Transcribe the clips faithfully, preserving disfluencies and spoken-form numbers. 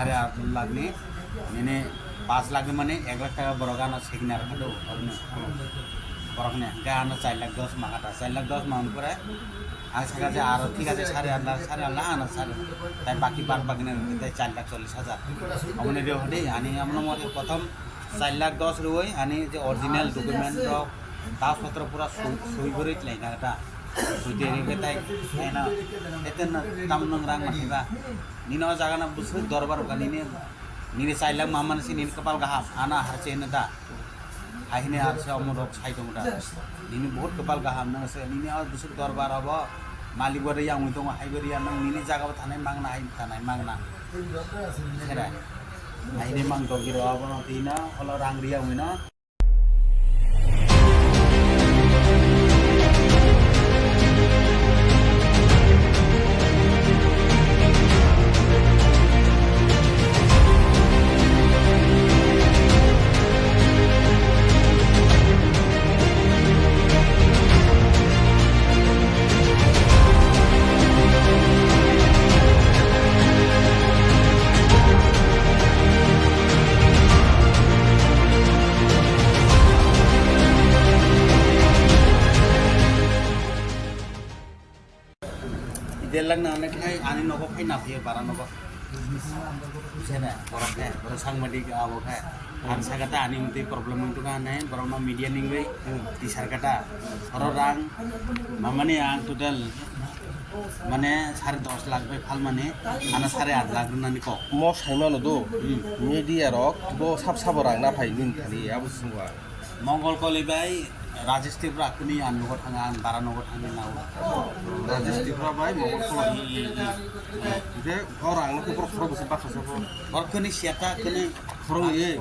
Sare aat lakh ni, nini paanch lakh ni mane ek lakh taka borok ano segini ar kha do, borokni. Borokni hwnkhe ano char lakh dos mangkha ta, char lakh dos mangni pore ang sakha je aro thik ache sare aat lakh, sare aat lakh ano sare, tai baki bad baki ni rwgwi tai char lakh chollish hajar. Aboni reo hwdi ani amno mori prothom char lakh dos rwui ani je original document rok, kagoj potro pura sui, sui guri tlaina ta. Sui twi rwgwi tai, eno, eto no, tamo nwng rang manthai ba? Nini o jaga no bwswk dorbar wngkha, nini, nini char lakh mamani se nini kwpal kaham, ano harse hino da? Hai hini harse omo rok sai tongo da? Nini bahut kwpal kaham, nwng se nini o bwswk dorbar obo, malik bo rwya wngwi tongo, hai bo rwya, nwng nini jaga o thanai mangna, hai thanai mangna. Sere. Hai hini mang dogiro abono twi no, holo rang rwya wngwi no. Delak na ane khai ani nogo khai na phiye bara nogo. Sene, borok khe, borok sangbadik abo khe. Ang sakata ani mutwi problem wng tongkha hinwi, borokno media ningwi tisar kata. Oro rang mamani ang total mane sare dos lakh bai phalmani, ano sare aat lakh rwnani kok. Mo saimano do, media rok bo sab sabo rang na phai nini thani, abo se wngkha. Mongol Koloi bai Rajesh Tripura kwnwi ang nogo thanga, ang bara nogo thangwi nao. Rajesh Tripura bai Mongol Koloi. Hwnkhe o rang no khe borok khorok bwswk baksa sabo. Borok kwnwi siyata kwnwi. Khorok ye.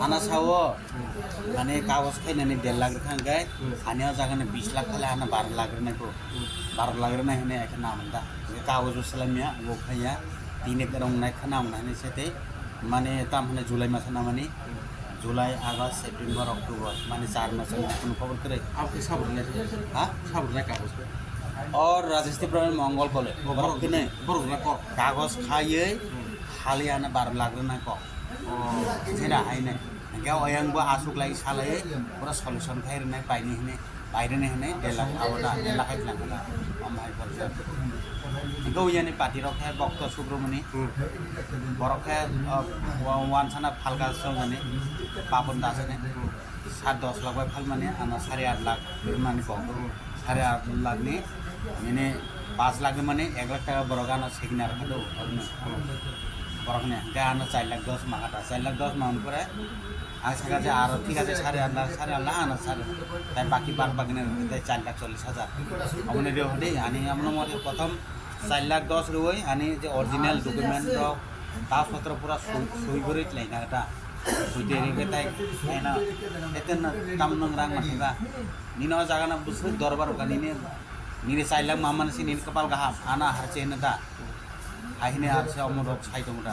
Ana sao, mane kagoj khainani der lakh rwkha hwnkhe, ani o jaga ni bis lakh khale ana baro lakh rwnai kho. Baro lakh rwnai hwnwi ai khe naman da. Kagoj o swlaimya, bo khaiya, tini rwngnai khe naman hinwi se tei, mane tam hwnwi July masa namani, July, August, September, October, mane char mas wngkha, kunu khobor kwrwi. Abo khe sabo rwnai khe? Ha? Sabo rwnai kagoj khe? O Rajesh Tripura ni Mongol Koloi. O borok khe ne? Borok rwnai kok. Kagoj khaiwi, hali ano baro lakh rwnai kok. O. Sera haino. Hwnkhe oyang bo aswk lai salai, pura solution khai rwnai paini hwnwi. Pairwni hwnwi der lakh abo da, der lakh hai tlang kha da, omo hai borjak. Hwnkhe uyani party rok khe Bokto Subramoni, borok khe, o, wa-, wansana phalka songmani, Papon Das hwnwi, sat dos lakh bai phalmani, ano sare aat lakh rwnani kok, sare aat lakh ni, nini paanch lakh ni mani ek lakh taka borok ano segini ar kha do, borokni, hwnkhe ano char lakh dos mangkha ta, char lakh dos mangni pore, Ang sakha je aro thik ache sare aat lakh, sare aat lakh ano sare. Tai baki bad baki ni rwgwi tai char lakh chollish hajar. Aboni reo hwdi ani amno mori prothom char lakh dos rwui ani je original document rok, kagoj potro pura sui, sui guri tlaina ta. Sui twi rwgwi tai eno eto no tamo nwng rang manthai ba? Nini o jaga no bwswk dorbar wngkha nini, nini char lakh mamani se nini kwpal kaham, ano harse hino da? Hai hini harse omo rok sai tongo da.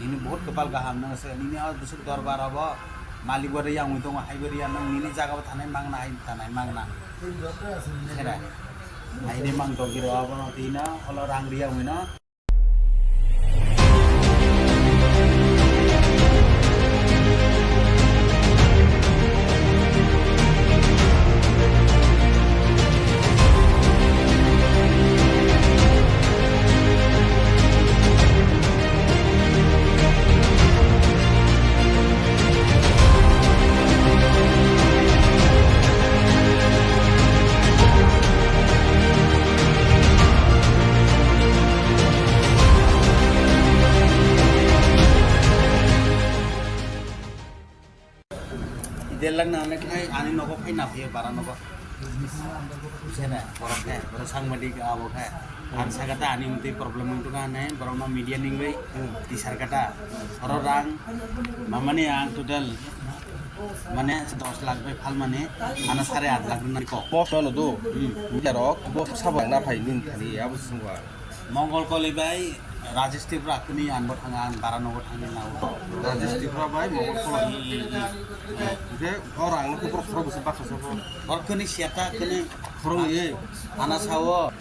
Nini bahut kwpal kaham, nwng se nini o bwswk dorbar obo malik bo rwya wngwi tongo, hai bo rwya, nwng nini jaga o thanai mangna, hai thanai mangna. Sera. Hai hini mang dogiro abono twi no, holo rang rwya wngwi no. Der lakh na ane khai ani nogo khai na phiye bara nogo. Sene, borok khe, borok sangbadik abo khe. Ang sakata ani mutwi problem wng tongkha hinwi, borokno media ningwi tisar kata. Oro rang mamani ang total mane dos lakh bai phalmani, ano sare aat lakh rwnani kok. Mo saimano do, media rok bo sabo rang na phai nini thani, abo se wngkha. Mongol Koloi bai Rajesh Tripura kwnwi ang bo thanga, ang bara nogo thangwi nao. Rajesh Tripura bai Mongol Koloi. Hwnkhe o rang no khe borok khorok bwswk baksa sabo? Borok kwnwi siyata kwnwi. Khoroknwi? Ana sao,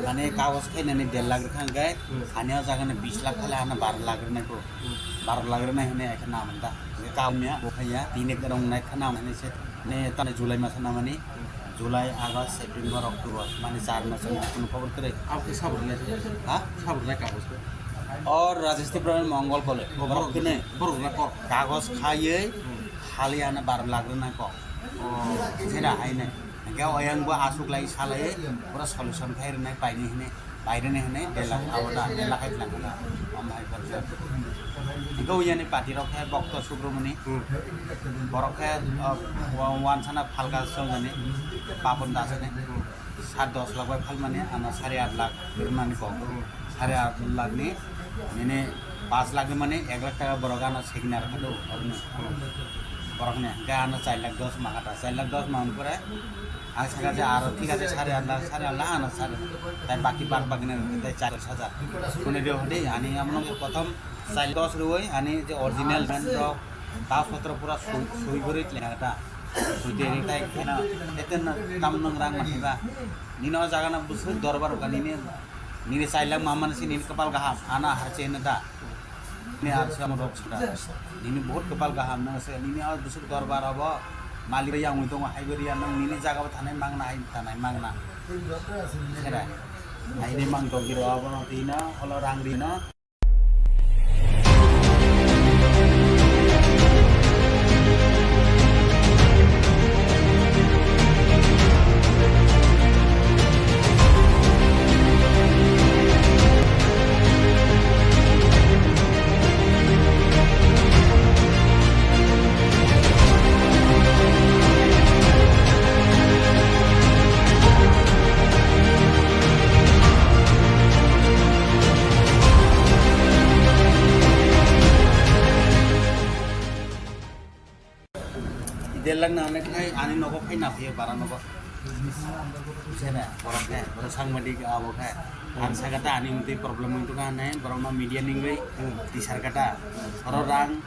mane kagoj khainani der lakh rwkha hwnkhe, hmm, ani o jaga ni bish lakh khale ana baro lakh rwnai kho. Hmm. Baro lakh rwnai hwnwi ai khe na manta. Hwnkhe kagoj maya bo khaiya, tini kwrwng nai khe na mani se, ne tani July masa na mani, hmm, July, August, September, October, mane char mas wngkha, kunu khobor kwrwi. Abo khe sabo rwnai khe? Ha? Sabo rwnai kagoj khe? O Rajesh Tripura ni Mongol College. O, borok borok, kene. Borok rwnai kok. Kagoj khaiwi, hmm, khali ana baro lakh rwnai kok. Oh. Sera haine. Hingke oyang bo asuk lai salai, pura solution khai rwnai paini hine, pairwni hine, der lakh abo da, der lakh hai tlang da. Om hai barja. Hingke oyani party rok khe Bokto Subromoni. Hmm. Borok khe, uh, wa-, wansana phalga songani, Papon Dasani. Hmm. Sat dos lakh bai phalmani, ana sari at lakh rwnani kok. Hmm. Sari at lakh ni, nini pas lakh ni mani ek lakh taka borok ano segini ar khado, oroni. Borok ni, hingke ano char lakh dos mangkha ta, char lakh dos mangni pore, ang saka je aro thik ase, sari at lakh, sari at lakh ano sari, tai baki bad baki na, tai char hajar. Kuni rio hodi, ani amno prothom char lakh dos rwoi, ani je original man rok, kaus potro pura sui, sui guri tleng ta. Sui teri tai kheno, eten tam nung rang mani ba. Nini o jaga na busuk dorbar ka nini, nini char lakh mamani si nini kapal kaham, ana harche na da. Nini harche amo rok sida. Nini bahut kapal kaham nang se, nini o busuk dorbar abo, malik yang untung hai beri yang nang nini jaga ba thanai mangna hai thanai mangna. Sera. Hai ni mang dogiro abo no tina, olo rang rino. Delak na onek khai ani nogo khai na phi bara nogo. Sene, borok khe, borok sangbadik abo khe. Ang saka ta ani mtwi problem wngtong kha hinwi borokno media ningwi tisar kata. Oro rang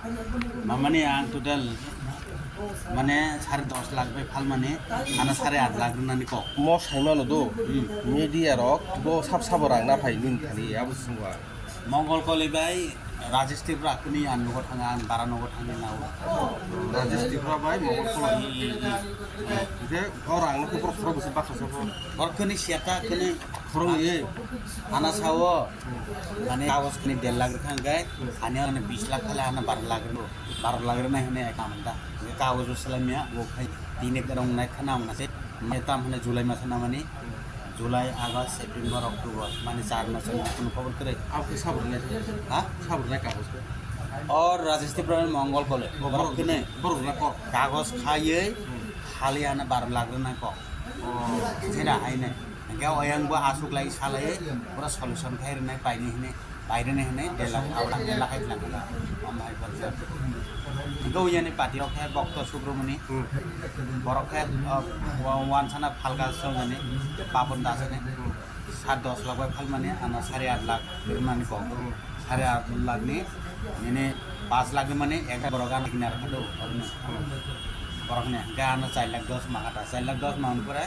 mamani ang total mane sare dos lakh bai phalmani, ano sare at lakh rwnani kok. Mo saimano do, hmm, media rok bo sab sabo rang na phai nini thani abo sungwa. Mongol Koli bai Rajesh Tripura kuni ang nogo thanga, ang bara nogo thangwi nao. Rajesh Tripura bai Mongol Koli. Hingke o rang no khe borok khoro bwswk baksa sabo. Borok kuni siata kuni. Khoroknwi? Ana sao, mane kagoj kuni der lakh rwkha hwnkhe, ani o bis lakh khale ana baro lakh rwno, baro lakh rwnai hwnwi ai kha manta. Hwnkhe kagoj o swlaimya, bo khai tini kwrwng nai khana mwnase, mane tam hwnwi July masa namani, July, August, September, October, mane char mas wngkha, kunu khobor kwrwi. Abo khe sabo rwnai? Ha? Sabo rwnai kagoj khe? O Rajesh Tripura ni Mongol Koli. O, borok borok kene. Borok rwnai kok. Kagoj khaiwi, hmm, khali ana baro lakh rwnai kok. Oh. Sera haine. Hingke oyang bo asuk lai salai, pura solution khai rwnai paini hine, pairwni hine, der lakh, abo der lakh hai tlang da. Om hai barja. Hingke oyani party rok khe Bokto Subromoni. Hmm. Borok khe, uh, wa-, wansana phalga songani, Papon Dasani. Hmm. Sat dos lakh bai phalmani, ano sari at lakh rwnani kok. Hmm. Sari at lakh ni, nini pas lakh ni mani ekta borok ano kinar khado, oroni. Borok ni hingke ano char lakh dos mangkha ta, char lakh dos mangni pore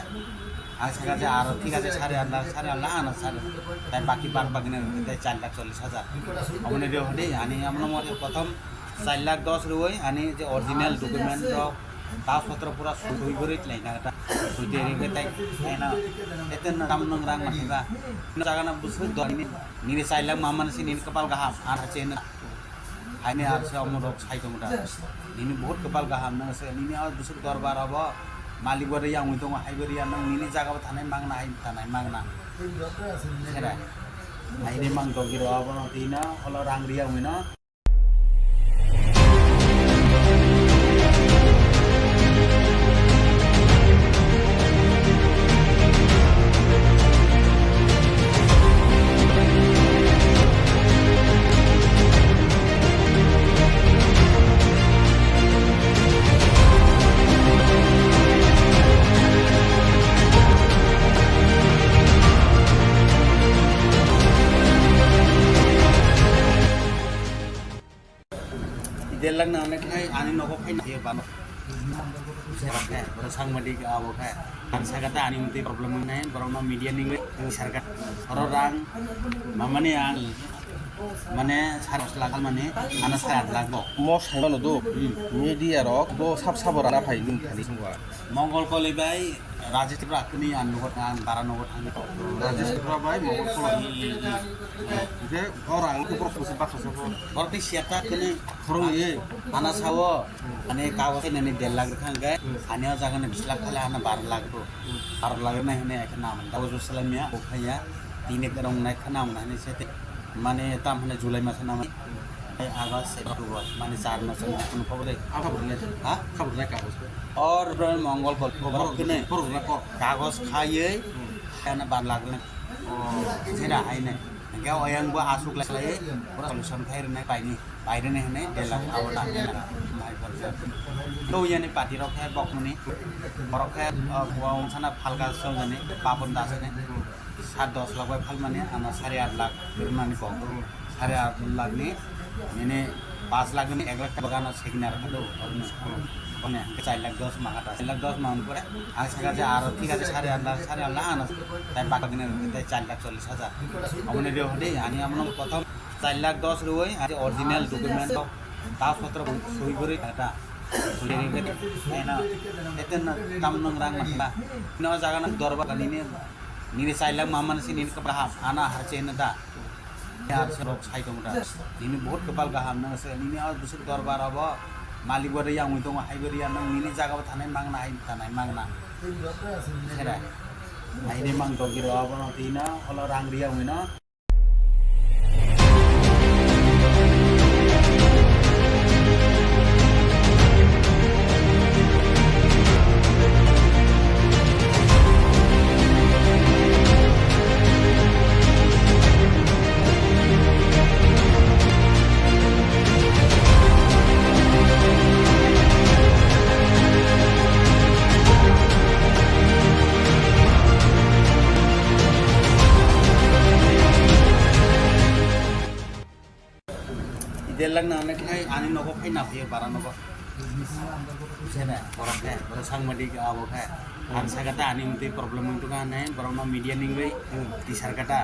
ang saka je aro thik ase sari at lakh, sari at lakh ano sari, tai baki bad baki na tai char lakh chollish hajar. Aboni rio hodi ani amno mo prothom char lakh dos rwoi ani je original document rok, kagoj potro pura sui guri tlai na ta, sui teri ke tai ena, eten tam nung rang mani ba, jaga na busuk do ni. Nini char lakh mamani si nini kapal kaham, ana chena. Haini ar se omo rok sai tong da. Nini bahut kapal kaham nang se, nini o busuk dorbar abo malik bo yang tongo, hai bo yang nang nini jaga bo thanai mangna, hai thanai mangna. Sera. Haini mang dogiro abo no tino, olo rang riya wino. Delak na onek khai ani nogo khai na ye bano. Borok khe, borok sangbadik abo khe. Ang sakha ta ani mtwi problem wngnai, borokno media ni wngwi ang sakha. Oro rang mamani ang mane sar dos lakh mani, ano sar aat lakh bo. Mo sai mano do, hmm, media rok bo sab sabo rana phai nini thani sungwa. Mongol Koloi bai Rajesh Tripura kuni ang nugo thang, ang bara nugo thang. Rajesh Tripura bai Mongol Koloi. Hmm, hmm, hmm. Hingke o rang ko borok kusi baksa sabo. Borok tei siya ta kuni. Khorok ye. Ana sao, ani kagos nani der lakh rwkha hwnkhe, ani o jaga ni bish lakh khale ano baro lakh rw. Baro lakh rwnai hwnwi hai khe nang. Kagos bo swlaimya, bo phaiya, tini kwrwng nai khe nang hwnwi se te. Mane tam hwnwi July masa nang. August, September, mane char masa nang kunu khobor de. Abo khobor nai. Ha? Khobor nai kagos ko. Or bro Mongol kol khobor kene. Khobor nai ko. Kagos khaiye, hmm, khana baro lakh rwnai. Oh. Sera hai nai. Hingke o yang bo asuk lai lai, pura solution khai rwnai paini, pai rwnai hwnwi der lakh abo ta der lakh mai borjak. To yani party rok khe bokmani, borok khe, o, wa ungsana phalga songani, Papon Das ni, sat dos lakh bai phalmani, ano sari aat lakh rwnani kok. Sari aat lakh ni, nini Paanch lakh ni ek lakh taka bagano signal khe do, oroni. Boni hingke char lakh dos mangkha ta. Char lakh dos mangkha pore, ang sakha je aro thik ache sari aat lakh, sari aat lakh ano, tai bak bagini rw, tai char lakh chollish hajar. Oboni rw hodi, ani amono prothom char lakh dos rwui, ani original document rok, kagos potro soi guri ta. Soi guri ke, ena, eten na tam nang rang mangkha. Ino jaga nang dorba kanini, nini char lakh mamani si nini kebra ham, ana harche ena da. Yar se rok sai tong da. Nini bahut kepal kaham nang se. Nini o bwswk dorbar obo malik bo riyang wi tongo, hai bo riya nang nini jaga bo thanai mangna, hai thanai mangna. Sera. Hai ni mang dogiro obo no twi no, holo rang riyang wi no. Delak na ne khai ani nogo khai na phaio bara nogo. Sene, borok khe, borok sangbadik abo khe. Ang sakha ta ani mtwi problem wng tongkha hwnwi, borokno media ni wngwi tisar kha ta.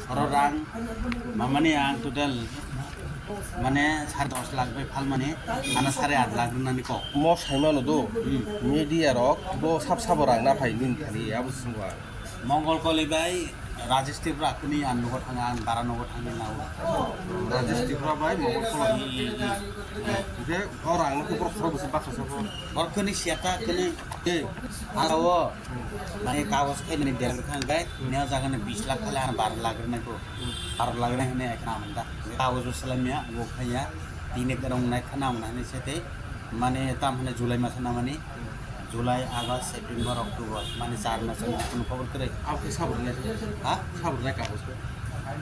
Oro rang mamani ang total mane sare dos lakh bai phalmani, ano sare aat lakh rwnani kok. Mo sai mano do, hmm, media rok bo sab sabo rang na phai nini thani, abo se swngo ang. Mongol Koloi bai Rajesh Tripura kuni ang nugo thanga, ang bara nugo thangwi nao. Rajesh Tripura bai Mongol Koloi. Hingke o rang no borok khorok bwswk baksa sabo. Borok kuni siya ta kuni. Ang o mane kagos khe nini der kha hingke, nini o jaga ni bish lakh khale ang baro lakh rwnai ko. Baro lakh rwnai hwnwi ekha ang da. Kagos bo swlaimya, bo khaiya. Tini kwrwng nai khana ang hwnwi se tei. Mane tam hwnwi July masa namani. July, August, September, October, mane char mas wngkha, kunu khobor kwrwi. Abo khe sabo rwnai? Ha? Sabo rwnai kagos khe?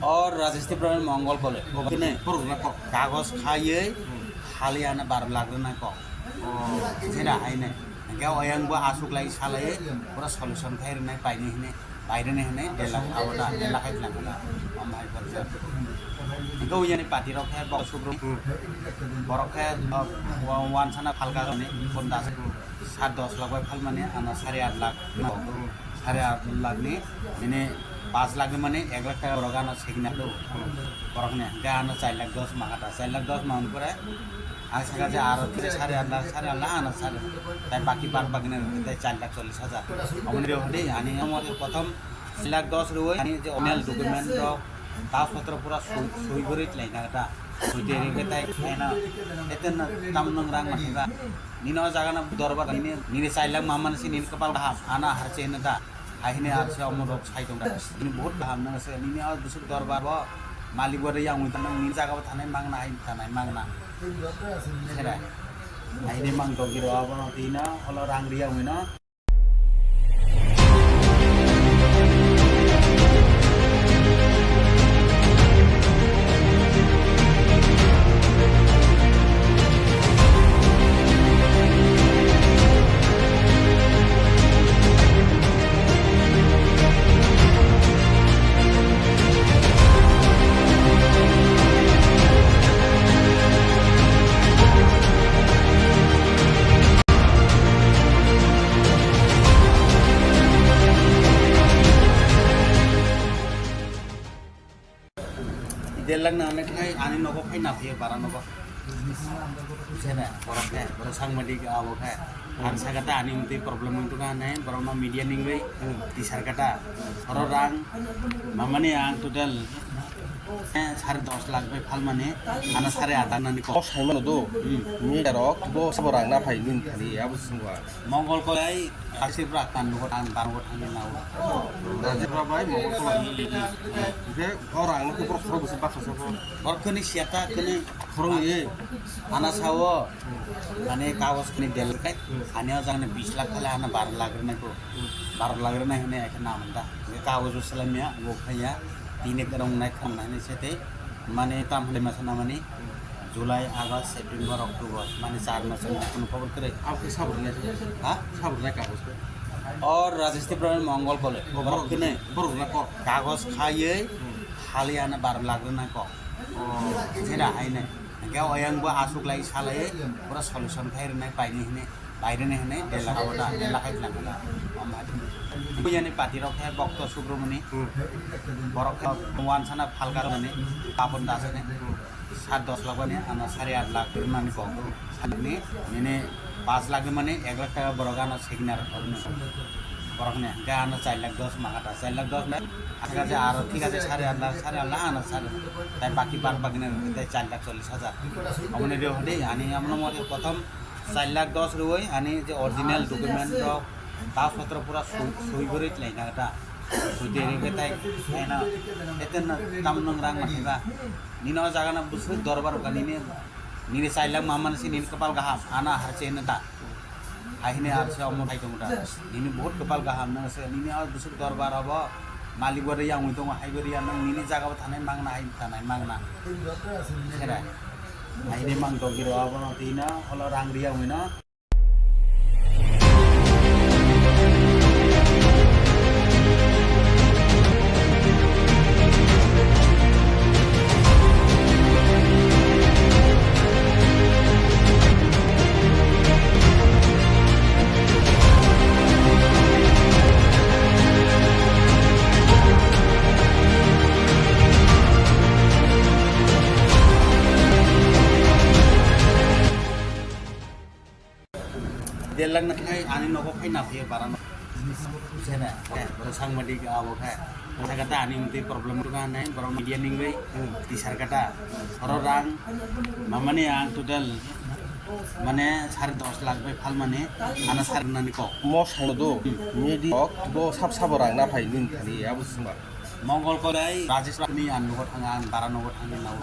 O Rajesh Tripura ni Mongol Koloi. Obo khe nai? Borok rwnai kok? Kagos khaiwi, hmm, hali ano baro lakh rwnai kok. Oh. Jera hai nai. Hingke oyang bo asuk lai salai, pura solution khai rwnai paini hinwi. Baireni hwnwi der lakh abo da, der lakh hai tlang kha. Omo hai borjak. Hingke uyani party rok khe borok subru. Borok khe, uh, wa-, wansana phalka hwnwi bonda. Sat dos lakh bai phalmani ano sare aat lakh. Sare aat lakh ni, nini paanch lakh ni mani ek lakh taka borok ano signal do. Borok ni hingke ano char lakh dos mangkha ta. Char lakh dos mangkha pore. Ang sakha je aro tei sare aat lakh, sare aat lakh ano sare. Tai baki bak bak ni tei char lakh chollish hajar. Oboni rw hodi ani omo prothom char lakh dos rwui ani je original document rok, kagos potro pura soi, soi guri tlai na ta. Soi tei rwgwi tai khaina. Eten na tam nang rang ma thangkha. Nini o jaga na dorbar nini, nini char lakh mamani si nini kapal kaham. Ano harche na da. Hai hwnwi ang se omo rok sai tong kha. Nini bahut kaham nang se, nini o bwswk dorbar bo malik bo riyang wi tong nang, nini jaga bo thanai mangna, hai thanai mangna. Sera. Hai hwnwi mang dogiro abono twi no, holo rang riyang wi no. Nang nang khai ani nogo phai na phai bara nogo. Sene, borok khe, borok sangbadik abo khe. Ang saka ta ani mtwi problem wng tongkha hinwi, borokno media ningwi tisar kha ta. Oro rang mamani ang total, eh, sare dos lakh bai phalmani, ano sare aat lakh nani kok. Kok saimano do. Hmm. Media rok bo sabo rang na phai nini thani, abo sungwa. Mongol kolai, Rajiv Rai kan nugo ang, bar nugo thangwi nao. Rajiv Rai bai Mongol kolai. Hwnkhe o rang no khe borok khorok bwswk baksa se bo. Borok khani siya ta khani. Khorok ni. Ana sao, mane kagos khani del kai, ani o jang ni bis lakh khale ana bar lakh rwnai ko. Bar lakh rwnai hwnwi ekhe nam da. Kagos bo swlaimya, bo phaiya, tini rong nai kham nai se tei. Mane tam hwnwi masa namani July, August, September, October, mane char mas ni kono khobor kwrwi. Abo khe sabo rwnai se? Ha? Sabo rwnai kagos khe? O Rajesh Tripura ni Mongol Kole. O borok borok kene. Borok rwnai kok. Kagos khaiwi Hmm. hali ana bar lakh rwnai kok. Oh. Jera haine. Hingke oyang bo asuk lai salai pura solution khai rwnai paini hine. Baireni hwnwi dela oda, dela khai tlang kha. Buyani party rok khe Bokto Subramani. Hmm. Borok khe wansana phalka rwnani, Papon Das ni. Hmm. Sat dos lakh bani, ano sari at lakh rwnani kok. Sani nini pas lakh mani ek lakh taka borok ano signer rwnani. Borok ni hwnkhe ano char lakh dos mangata, char lakh dos na. Thik ase, aro thik ase, sari at lakh, sari at lakh ano sari. Tai baki bak bak ni rwngkhe tai char lakh chollish hajar. Aboni reo hwndai, ani amno mori prothom Char lakh dos rwui ani je original document rok, kagoj potro pura sui, sui guri tlaina ta. Sui twi rwgwi tai, eno, eto no tam nwng rang manthai ba. Nini o jaga no bwswk dorbar wngkha nini, nini char lakh mamani se nini kwpal kaham, ano harche no ta. Hai hwnwi harche omo hai tongo ta. Nini bahut kwpal kaham, nwng se nini o bwswk dorbar obo, malik bo rwya wngwi tongo, hai bo rwya, nwng nini jaga o thanai mangna, hai thanai mangna. Sera. Aini mang dogiro abono twi no, olo rang riya wngwi no. Delak na khai ani nogo khai na phai bara no. Sene, eh, borok sangbadik abo khai. Kata kata ani mtwi problem tu kan nai, borok media ningwi, hmm, tisar kata. Oro rang, mamani ang total, mane, sare dos lakh bai phalmani, ano sare nani kok. Mo sangno do, media rok, bo sab sabo rang na phai nini thani, abo sumar. Mongol kolai Rajesh Rani ang nugo thanga, ang bara nugo thangwi nao.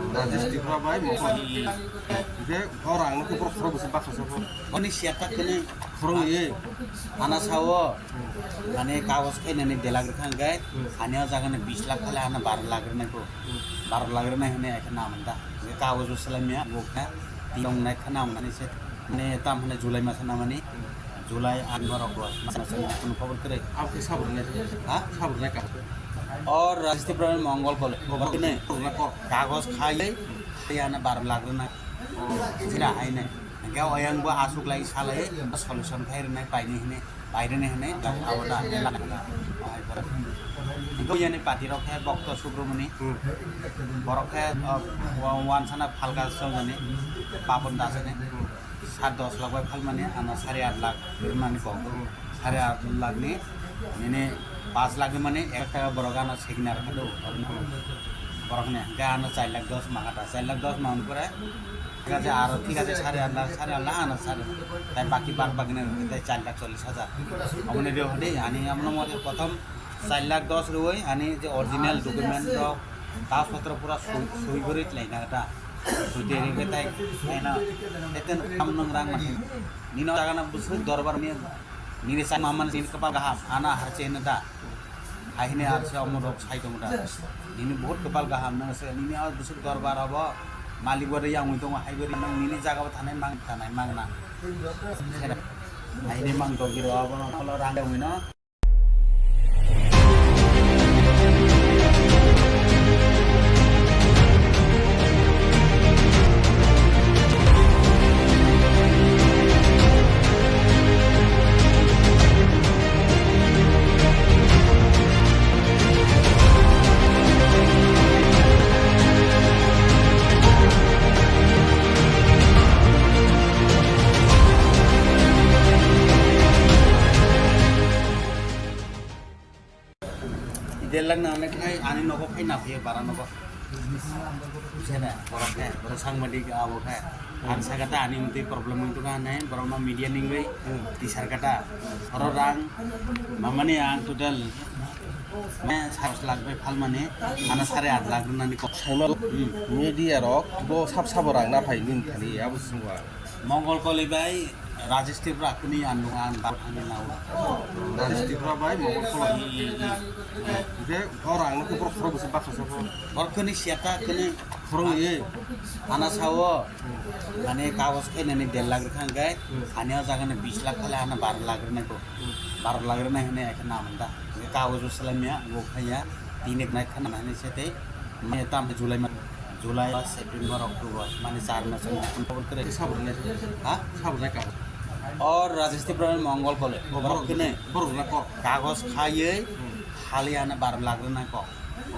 Rajesh Tripura bai Mongol. Hingke o rang no khe borok khorok bwswk baksa se bo. Boni siya tak kene khorok ye. Ana sao, mane kagos khainani delak rwkha hingke, ani o jaga ni bis lakh khale ana baro lakh rwnai ko. Baro lakh rwnai hwnwi ekhe nam da. Hingke kagos bo swlaimya, bo khe tiyong nai khe nam nani se. Mane tam hwnwi July masa namani. July, August, October, masa masa ni kunu khobor kwrwi. Abo khe sabo rwnai. Ha? Sabo rwnai kabo. O Rajesh Tripura ni Mongol Kole. Borok kene. Borok rwnai kok. Kagos khai, khai ana baro lakh rwnai. Jira haine. Hingke oyang bo asuk lai salai, solution khai rwnai paini hwnwi, pairwni hwnwi, dak abo da, elak. Hingke oyani party rok khe Bokto Subramani. Hmm. Borok khe, uh, wa-, wansana phalka songani, Papon Das ni. Hmm. Sat dos lakh bai phalmani, ano sari at lakh rwnani kok. Sari at lakh ni, nini pas lakh ni mani ek taka borok ano signer kha do, borok ni, hingke ano char lakh dos mangata, char lakh dos mangni pore, thik ase, aro thik ase, sari at lakh, sari at lakh ano sari, tai baki bak bak ni tai char lakh chollish hajar. Aboni reo hwndai, ani abono mori prothom char lakh dos rwui, ani je original document rok, kagos potro pura sui, sui guri tlaina ta. Sui twi rwgwi tai, eno, eto no tam nwng rang manthai. Nini o jaga no bwswk dorbar ni, nini chakma man nini kwpal kaham, ano harche hino da. Hai hini harche omo rok sai tongo da. Nini bahut kwpal kaham, nwng se nini o bwswk dorbar obo, malik bo rwya wngwi tongo, hai bo rwya nwng nini jaga o thanai mang, thanai mang na. Hai hini mang dogiro obo no, rang wngwi no. Langna hwnwi khai ani nogo phai na phaiyo bara nogo. Sene, borok khe, borok sangbadik abo khe. Ang saka ta ani mtwi problem wng tongkha hwnwi borokno media ningwi tisar kata. Oro rang mamani ang total me sat lakh bai phalmani, ano sare at lakh rwnani kok. Saima media rok bo sab sabo rang na phai nini thani abo sungwa. Mongol Koli bai Rajesh Tripura kuni ang nung ang dal thangni nao. Rajesh Tripura bai Mongol Koli. Hingke o rang no khe borok khorok bwswk baksa sabo. Borok kuni siata kuni khorok ye. Ana sao mane kagos khainani der lakh rwkha hwnkhe ani o jaga no bis lakh khale ana baro lakh rwnai ko. Baro lakh rwnai hwnwi ai khe na manda. Hingke kagos bo swlaimya bo khaiya. Tini nai khana hwnwi se tei me tam July ma. July, September, October, mane char mas ang phone call kre. Sabo rwnai. Ha? Sabo rwnai ka? Or Rajesh Tripura Mongol Kole. O, borok borok kene. Borok na kok. Kagos khaiye, hmm, hali ana bar lakh rwnai kok. O.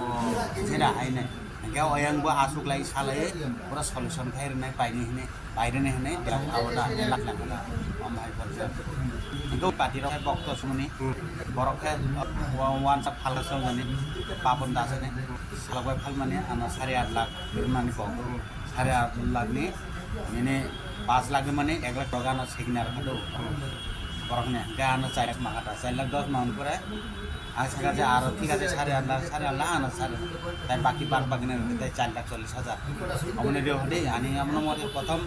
Jena haine. Hingke oyang bo asuk lai salai, pura solution khai rwnai paini hine, pairene hine, der lakh abo da, der lakh lang da. Om hai borok. Hingke party rok bokto sumuni. Hmm. Borok khe, wa-, wansa phalga songani, babon dasani. Salok bai phalmani ano sari at lakh rwnani kok. Sari at lakh ni nini pas lakh ni mani ek lakh toka ano signer khadu. Borok ni hingke ano char lakh mangata, char lakh dos mang pore. Ang saka je aro thik ase sari at lakh, sari at lakh ano sari. Tai baki bak bak ni tai char lakh chollish hajar. Aboni rio hadi ani amno mori prothom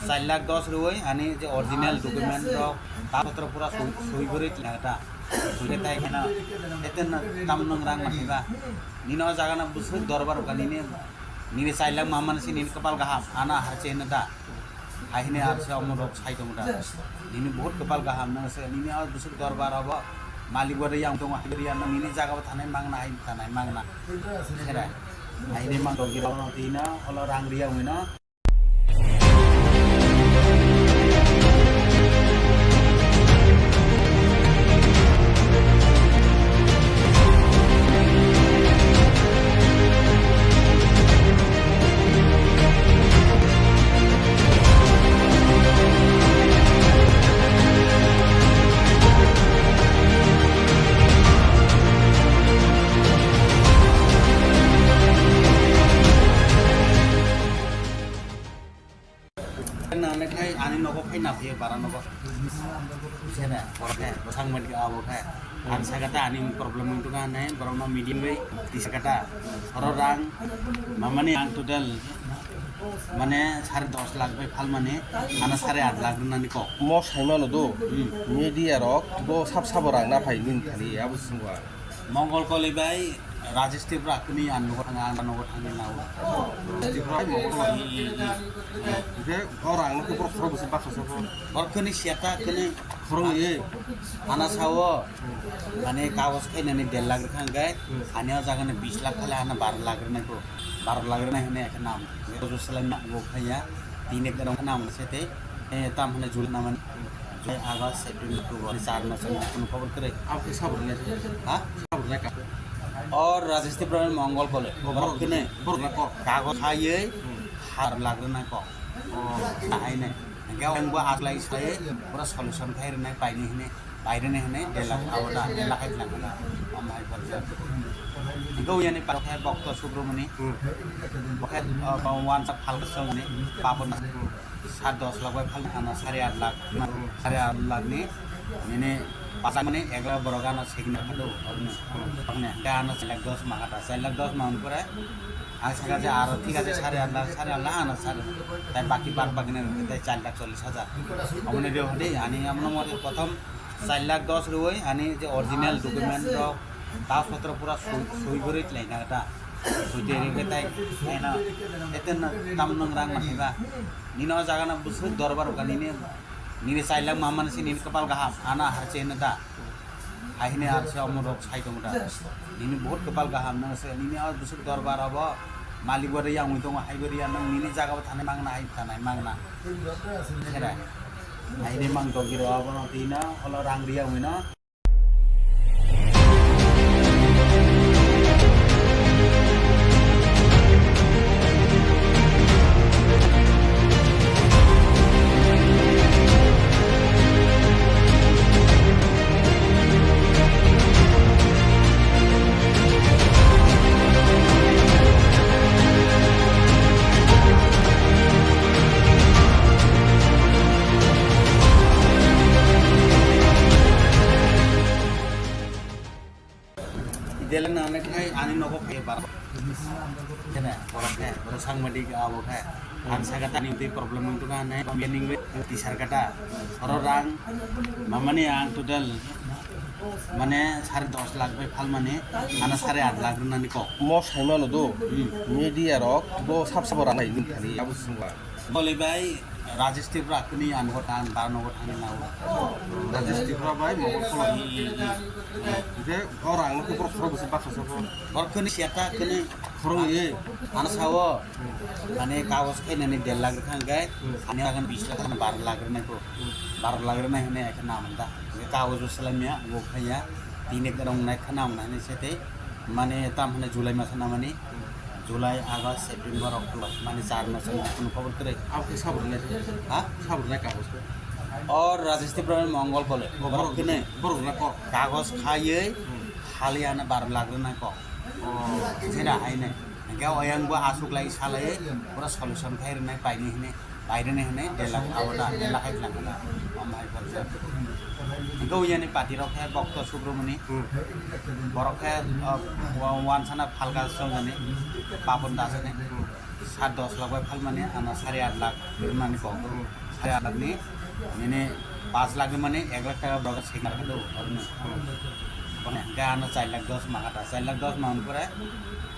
char lakh dos rwi ani je original document rok ta potro pura soi, soi guri tinagata. Soi tai kheno eten tam nung rang mani ba. Nini o jaga na bwswk dorbar ka nini, nini char lakh mamani se nini kwpal kaham, ano harche hino da. Hai hini harche omo rok sai tongo da. Nini bahut kwpal kaham, nang se nini o bwswk dorbar obo, malik bo yang tongo, hai yang nini jaga bo thanai mangna, hai thanai mangna. Serai. Hai hini mang dong giro no tino, holo rang riya wino. Nang nai khai ani nogo phai na phaiyo bara nogo. Sene, borok khe, bwsang mani abo khe. Ang saka ta ani problem wng tongkha hwnwi borokno meeting bai tisa kata. Oro rang mamani ang total mane sare dos lakh bai phalmani, ano sare at lakh rwnani kok. Mo saimano do, hmm, media rok bo sab sabo rang na phai nini thani abo sungwa. Mongol Koli bai Rajesh Tripura kuni ang nogo thangwi, ang nogo thangwi nao. Tripura bai Mongol Koli. Hingke o rang no khe borok khorok bwswk baksa sabo. Borok kuni siata kuni khorok ye. Ana sao mane kagos khainani der lakh rwkha hingke ani o jaga ni bis lakh khale ana baro lakh rwnai ko. Baro lakh rwnai hwnwi ekhe nam. Bojo swlaimani bo khaiya. Tini kwrwng nam se tei, eh, tam hwnwi July namani. July, August, September, October, char mas ang kunu khobor kwrwi. Abo khe sabo rwnai? Ha? Sabo rwnai ka? Or Rajesh Tripura Mongol Kole. O, borok borok kene. Borok na kok. Kagos khaiwi, hmm, har lakh rwnai kok. O. Hai nai. Hingke ang bo aslai sai, pura solution khai rwnai paini hwnwi. Pairene hwnwi der lakh abo da, der lakh hai lang da. Om hai borok. Hingke uyani parok hai bokto Subramani. Hmm. Bo khe, o, wansa phalga songni, babon. Hmm. Sat dos lakh bai phalna ano sari at lakh, sari at lakh ni, nini pachak mani ek lakh borok ano signa khadu, orni, orni, hingke ano char lakh dos mangata, char lakh dos mang pore, ang saka je aro thik ase sari at lakh, sari at lakh ano sari, tai baki bak bak ni tai char lakh chollish hajar. Aboni rio hadi, ani amno mori prothom char lakh dos rwi, ani je original document rok, kagos potro pura soi, soi guri tlaina ta, soi tei ringke tai, eno, eten tam nung rang mani ba. Nini o jaga no bwswk dorbar wngkha nini, nini char lakh mamani se nini kwpal kaham, ano harche hino da. Hai hini harche omo rok sai tongo da. Nini bahut kwpal kaham nang se, nini o bwswk dorbar obo malik bo riyang wng tongo, hai bo riya nang nini jaga bo thanai mangna, hai thanai mangna. Serai. Hai hini mang tong giro obo no twi no, holo rang riya wng no. Ani nogo phe bar. Kene, borok khe, borok sangbadik abo khe. Ang saka tani tei problem wng tongkha hinwi, bini wngwi tisar kata. Oro rang mamani ang total mane sare dos lakh bai phalmani, ano sare aat lakh rwnani kok. Mo saimano do, hmm, media rok bo sab sabo rang nai nini thani abo sungba. Bole bai Rajesh Tripura kuni ang go thang, bar nogo thang na. Rajesh Tripura bai mo ko. Hmm, hmm, hmm. Hingke o rang no borok khorok bwswk baksa sabo. Borok kuni siya ta kuni. Khorok ye. Ano sao. Mane kagos khainani der lakh rwkha hwnkhe, ani agan bis lakh, ano baro lakh rwnai kho. Baro lakh rwnai hwnwi hai khe nam da. Hwnkhe kagos bo swlaimya, bo khaiya. Tini rong nai kha nam nai se tei. Mane tam hwnwi July masa namani. July, August, September, October. Mane char mas wng kunu khobor kwrwi. Abo khe sabo rwnai. Ha? Sabo rwnai kagos khe. Or Rajesh Tripura Mongol College. Borok kene. Borok na kok. Kagos khaiwi, hmm, hali ano baro lakh rwnai kok. Oh. Jera haine. Hingke oyang bo asuk lai salai pura solution khai rwnai paini hine, pairwni hine, der lakh abo da, der lakh hai lang da. Om hai borok. Hingke oyani party rok khe Bokto Subramani. Hmm. Borok khe, uh, wa-, wansana phalga songani, Papon Das ni. Hmm. Sat dos lakh bai phalmani, ano sare aat lakh rwnani kok. Hmm. Sare aat lakh ni, nini paanch lakh ni mani ek lakh taka borok sengkar khe do, oroni. Kone, hingke ano char lakh dos mangkha ta, char lakh dos mangni pore,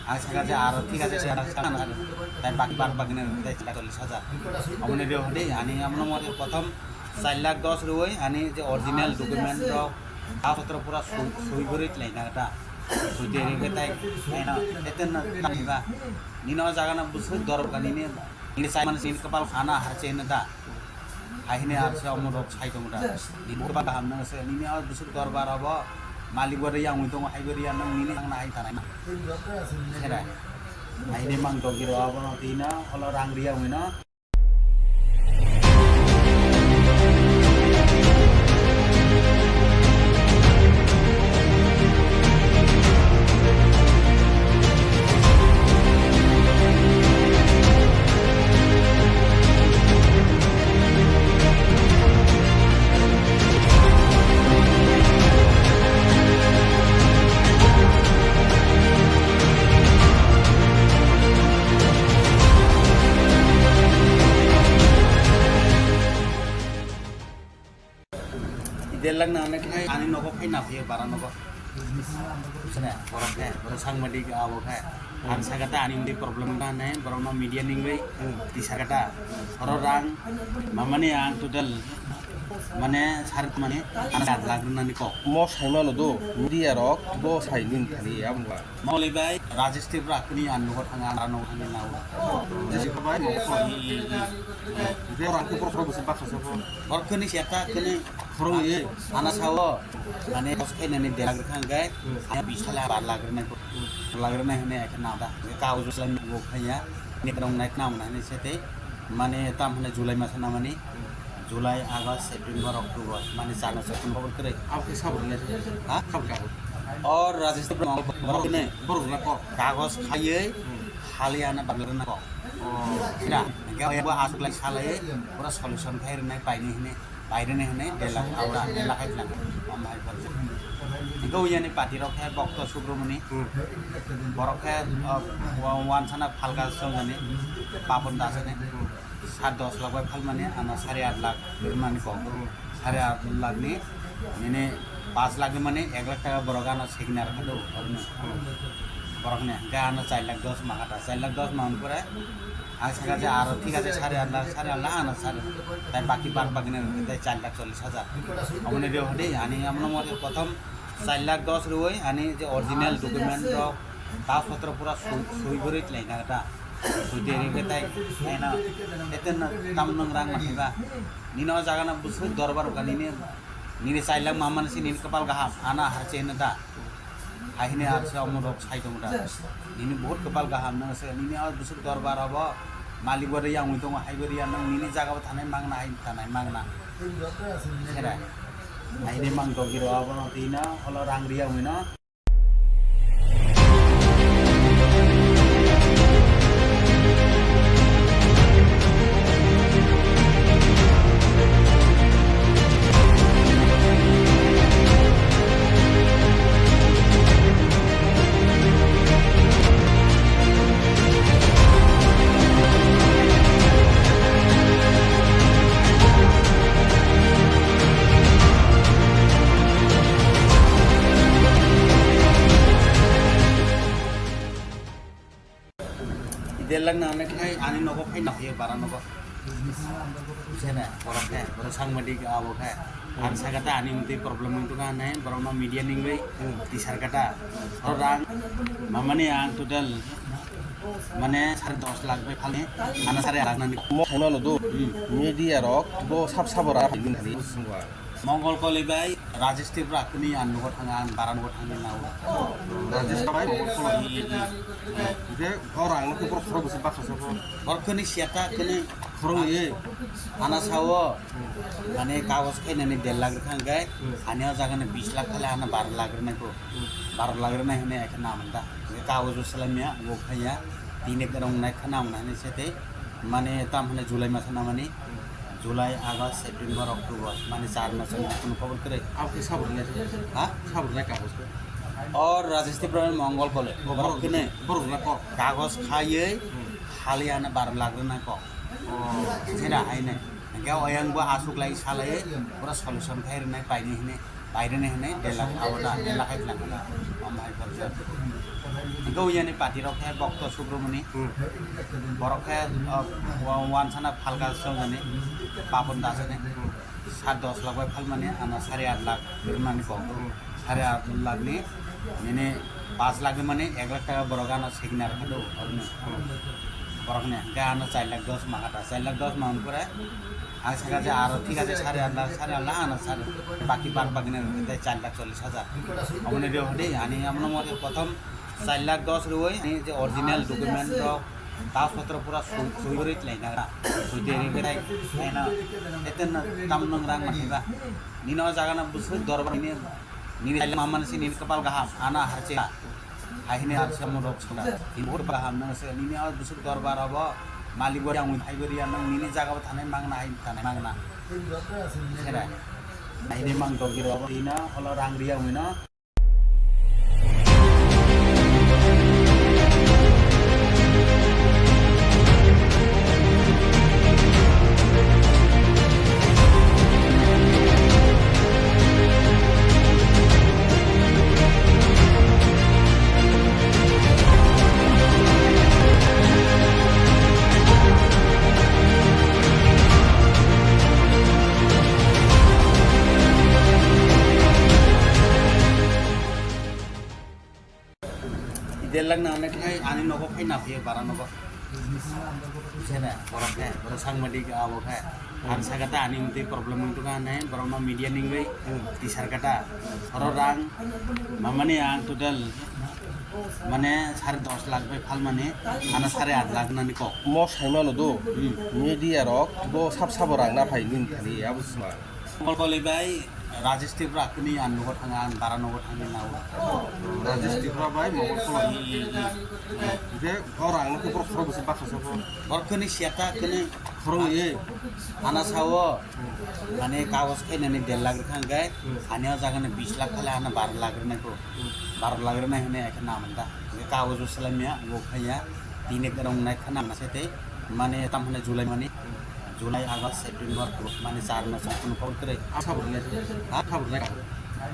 ang saka je aro thik ache, sare aat lakh saka na, tai baki bar baki na, tai char lakh chollish hajar. Amoni reo hodi, ani amno mo prothom char lakh dos roi, ani je original document rok, kagos potro pura soi, soi guri tlai na ta, soi teri ke tai, tai na, eten na, tai ba, nini o jaga na bwswk dorkar nini, nini chai man sini kapal khana harche na ta. Hai hini ar se omo rok sai tongo da. Ni bo ba ham nang se nini o busuk dorbar abo malik bo riya ui tongo, hai bo riya nang nini nang na hai tanai na. Sera. Hai ni mang dogi ro abo no tina holo rang riya ui no. Del lang na, ani nogo phai na phai bara nogo. Sene, borok khe, borok sangbadik abo khe. Ang saka ta ani undi problem wngkha hinwi, borokno media ni wngwi, hmm, tisa kata. Oro rang, mamani ang total, mane, sar mane, ano aat lakh rwnani kok. Mo saimano do, media rok, bo sai nini thani, abo wngkha. Moli bai, Rajesh Tripura, kuni ang nogo thang, ang nogo thang, nao. Rajesh Tripura bai, nogo thang. Borok khe borok, borok bwswk baksa sabo. Borok kuni siya ta, kuni. Khorok ye. Ano sao, mane, kos khainani der lakh rwkha hwnkhe, hmm, ano bis thala bar lakh rwnai, hmm, bar lakh rwnai hwnwi hai khe nam da. Hwnkhe kagoj bo swlai nukgo khaiya, ni rong nai khna mwnai hwnwi se tei, mane, tam hwnwi July masa namani, hmm, July, August, September, October, mane, char masa kunu khobor kwrwi. Abo khe sabo rwnai? Ha? Sabo kagoj? O Rajesh Tripura borok hwnwi. Borok rwnai kok? Kagoj khaiwi, hmm, hali ano bar lakh rwnai kok. Oh. Sida, hwnkhe bo aswk lai salai, pura solution khai rwnai paini hwnwi. Pairwni hwnwi der lakh, aura der lakh hai lang. Omo hai borok. Hingke uyani party rok khe Bokto Subramani. Hmm. Borok khe, uh, wa-, wansana phalga songani, Papon Das ni. Hmm. Sat dos lakh bai phalmani, ano sare aat lakh rwnani kok. Hmm. Sare aat lakh ni, nini paanch lakh ni mani ek lakh taka borok ano signer kha do, oroni. Hmm. Borok ni hingke ano char lakh dos mangkha ta, char lakh dos mangni pore, Ang saka je aro thik ache, sare aat lakh, sare aat lakh ano sare. Tai baki bar baki na tai char lakh chollish hajar. Aboni reo hadi ani amno mo prothom char lakh dos roi ani je original document rok, kagoj potro pura soi, soi guri tlai na ta. Soi de ri tai ena eten na tam nang rang ma ba. Nini o jaga na busuk dorbar ka nini, nini char lakh mamani si nini kapal gaham, ano harche na ta. Hai hini ar se omo rok sai tongo da. Nini bahut kapal gaham nang se nini o busuk dorbar abo malik bo riyang ui tongo, hai bo riyang nang nini jaga bo thanai mangna, hai thanai mangna. Sera. Hai hini mang dogiro abo no twi no, olo rang riyang ui no. Lak na ne khai ani nogo phai na ye bara nogo. Sene, borok khe, borok sangbadik abo khe. Ang saka ta ani mtwi problem wng tongkha hinwi, borokno media ningwi tisar kata. Oro rang mamani ang total mane sare dos lakh bai phalni, ano sare lakh nani. Mo khaimano do, media rok bo sab sabo ra phaimani. Mongol Koli bai Rajesh Tripura kuni ang nugo thanga, ang bara nugo thangni nao. Rajesh bai Mongol Koli. Hingke o rang no borok khorok bwswk baksa sabo. Borok kuni siata kuni khorok ye. Ana sao, mane kagos khainani der lakh rwkha hingke, ani o jaga ni bis lakh khale ana bar lakh rwnai ko. Bar lakh rwnai hwnwi ai khe namani da. Hingke kagos bo swlaimya, bo khaiya, tini rwngnai khe namani hwnwi se tei, mane tam hwnwi July masa namani. July, August, September, October, mane char mas wngkha, kunu khobor kwrwi. Abo khe sabo rwnai? Ha? Sabo rwnai kagos khe? O Rajesh Tripura ni Mongol Koli. O borok khe ne? Borok rwnai kok? Kagos khaiwi hali ano bar lakh rwnai kok. O. Sera hai ne. Hingke oyang bo aswk lai salai, pura solution khai rwnai paini hwnwi. Baireni hwnwi der lakh abo da, der lakh hai tlang da. Omo hai borjak. Hingke uyani party rok khe Bokto Subramani. Hmm. Borok khe, uh, wa-, wansana phalka songani, Papon Dasani. Hmm. Sat dos lakh bai phalmani, ano sari at lakh rwnani kok. Hmm. Sari at lakh ni, nini pas lakh ni mani ek lakh taka borok ano signal khe do, oroni. Hmm. Borok ni, hingke ano char lakh dos ma kha ta, char lakh dos ma pore, Ang saka je aro thik ase, sare at lakh, sare at lakh, ano sare, baki bak baki na tei char lakh chollish hajar. Aboni reo hodi, ani amno mo prothom char lakh dos rwui, ani je original document rok, kagoj potro pura sui, sui guri tlai na, sui de ri grai, eno, eten tam nung rang ma ba. Nini o jaga na busu dorbar ni, nini mamani si nini kapal gaham, ana harche. Hai hini ar se mo rok sunda. Ni bor ba ham nang se nini o busuk dorbar abo malik bo yang hai bo riya nang nini jaga bo thanai mangna hai thanai mangna. Sera. Hai ni mang dogiro abo ina holo rang riya wino. Delak na onek khai ani nogo khai na phi bara nogo. Sene, borok khe, borok sangbadik abo khe. Ang saka ta ani mtwi problem wng tongkha hinwi borokno media ningwi tisar kata. Oro rang mamani ang total mane sare dos lakh bai phalmani, ano sare at lakh nani kok. Mo saimano do, media rok bo sab sabo rang na phai nini thani abo sima. Mongol Koli bai Rajesh Tripura kuni ang nogo thanga, ang bara nogo thangni nao. Rajesh Tripura bai Mongol Koli. Hingke o rang no khe borok khorok bwswk baksa sabo. Borok kuni siata kuni khorok ye. Ana sao, mane kagos khainani der lakh rwkha hingke, ani o jaga ni bis lakh khale ana bar lakh rwnai ko. Bar lakh rwnai hwnwi ai khe namani da. Hingke kagos bo swlaimya, bo khaiya. Tini rwngnai khe namani se tei, mane tam hwnwi July mani. July, August, September, mane char mas wng kunu khobor kwrwi. Abo khe borok le? Ha? Abo khe borok le?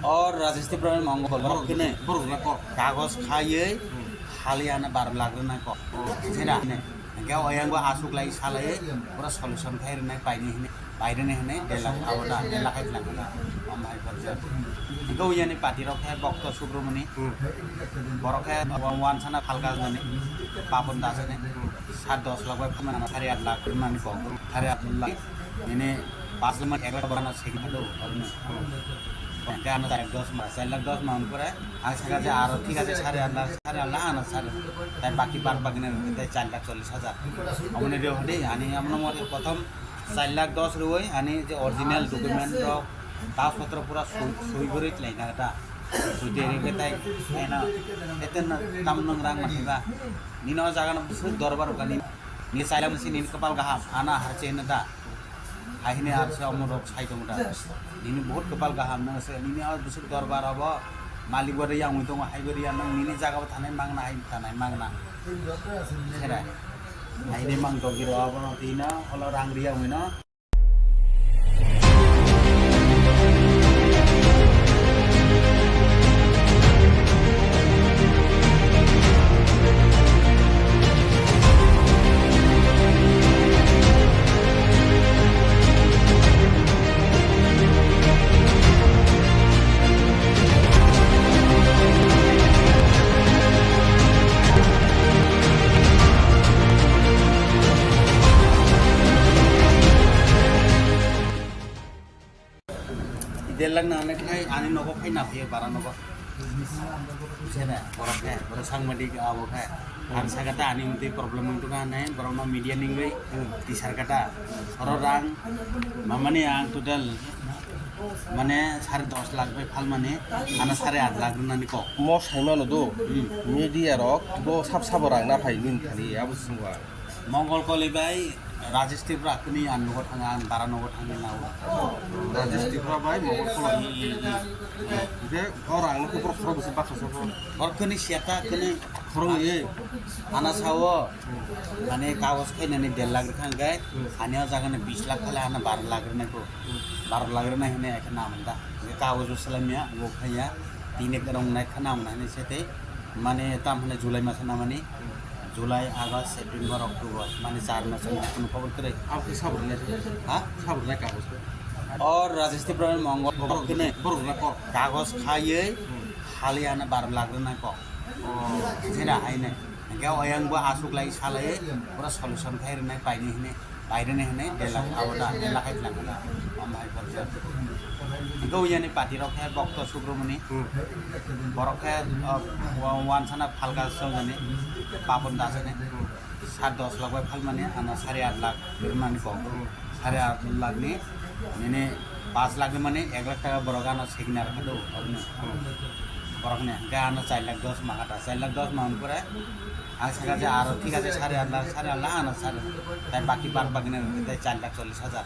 O Rajesh Tripura ni Mongol borok khe ne? Borok le kok. Kagos khaiwi hali ano bar lakh rwnai kok. Sera ne. Hingke oyang bo aswk lai salai pura solution khai rwnai paini hwnwi, pairwnai hwnwi der lakh abo da, der lakh hai tlang da. Omo hai borjak. Hingke uyani party rok khe Bokto Subramani. Borok khe wansana phalka nani, Papon Dasani. Sat dos lakh bai phalmani ano sare at lakh rwnani kok, sare at lakh. Nini pas lakh ek lakh borokno segwi phado, oroni. Hingke ano char lakh dos ma, char lakh dos ma wng pore, ang saka je aro thik ase sare at lakh, sare at lakh ano sare. Tai baki bak baki na tei char lakh chollish hajar. Aboni reo hodi, ani amno mo prothom char lakh dos rwui, ani je original document rok, kagos potro pura sui, sui guri tlai na ta. Sui de ri ke tai, eno, eten tam nung rang ma ba. Nini o jaga no busuk dorbar ka ni. Ni chailam si nini kapal gaham, ana harche na da. Hai hini harche omo rok sai tong da. Nini bahut kapal gaham nang se, nini o busuk dorbar abo malik bo riyang wi tong, hai bo riyang nang nini jaga bo thanai mangna, hai thanai mangna. Sera. Hai ni mang dogiro abo no tino, holo rang riyang wi no. Telak na ne khai ani nogo khai na phi bara nogo. Sene, borok khe, borok sangbadik abo khe. Ang saka ta ani mtwi problem wng tongkha hinwi, borokno media ningwi tisar kata. Oro rang mamani ang total mane sare dos lakh bai phalmani, ano sare aat lakh rwnani kok. Mo saimano do, hmm, media rok bo sab sabo rang na phai nini thani, abo se wngkha. Mongol Koli bai Rajesh Tripura kwnwi ang nogo thanga, ang bara nogo thangwi nao. Rajesh Tripura bai Mongol Koli. Hmm, hmm, hmm. Hingke o rang no khe borok khorok bwswk baksa sabo. Borok kwnwi siya ta kwnwi. Khorok ye. Ana sao, mane kagoj khainani der lakh rwkha hingke, hmm, ani o jaga ni bis lakh khale ana baro lakh rwnai ko. Hmm. Baro lakh rwnai hinwi ekhe nam da. Hingke kagoj o swlaimya, bo khaiya, tini kwrwng nai kha nam nai hinwi se tei, mane tam hinwi July masa namani, hmm, July, August, September, October, mane char mas wngkha, kunu khobor kwrwi. Abo khe sabo rwnai? Ha? Sabo rwnai kagoj khe? O Rajesh Tripura Mongol borok rwnai kok. Kagoj khaiwi, hmm, hali ana baro lakh rwnai kok. Oh. Jera haine. Hingke oyang bo asuk lai salai pura solution khai rwnai paini hine, pairene hine, der lakh abo da, der lakh hai tlang da. Om hai borok. Hingke oyani party rok khe Bokto Subramani. Hmm. Borok khe, uh, wa-, wansana phalka songani, Papon Das ni. Hmm. Sat dos lakh bai phalmani, ano sari at lakh rwnani kok. Hmm. Sare aat lakh ni, nini paanch lakh ni mani ek lakh taka borok ano sign rwkha do, borokni. Borokni, hingke ano char lakh dos mankha ta, char lakh dos mankha pore, ang saka je aro thik ache sare aat lakh, sare aat lakh ano sare, tai baki bad baki na rwkha tai char lakh chollish hajar.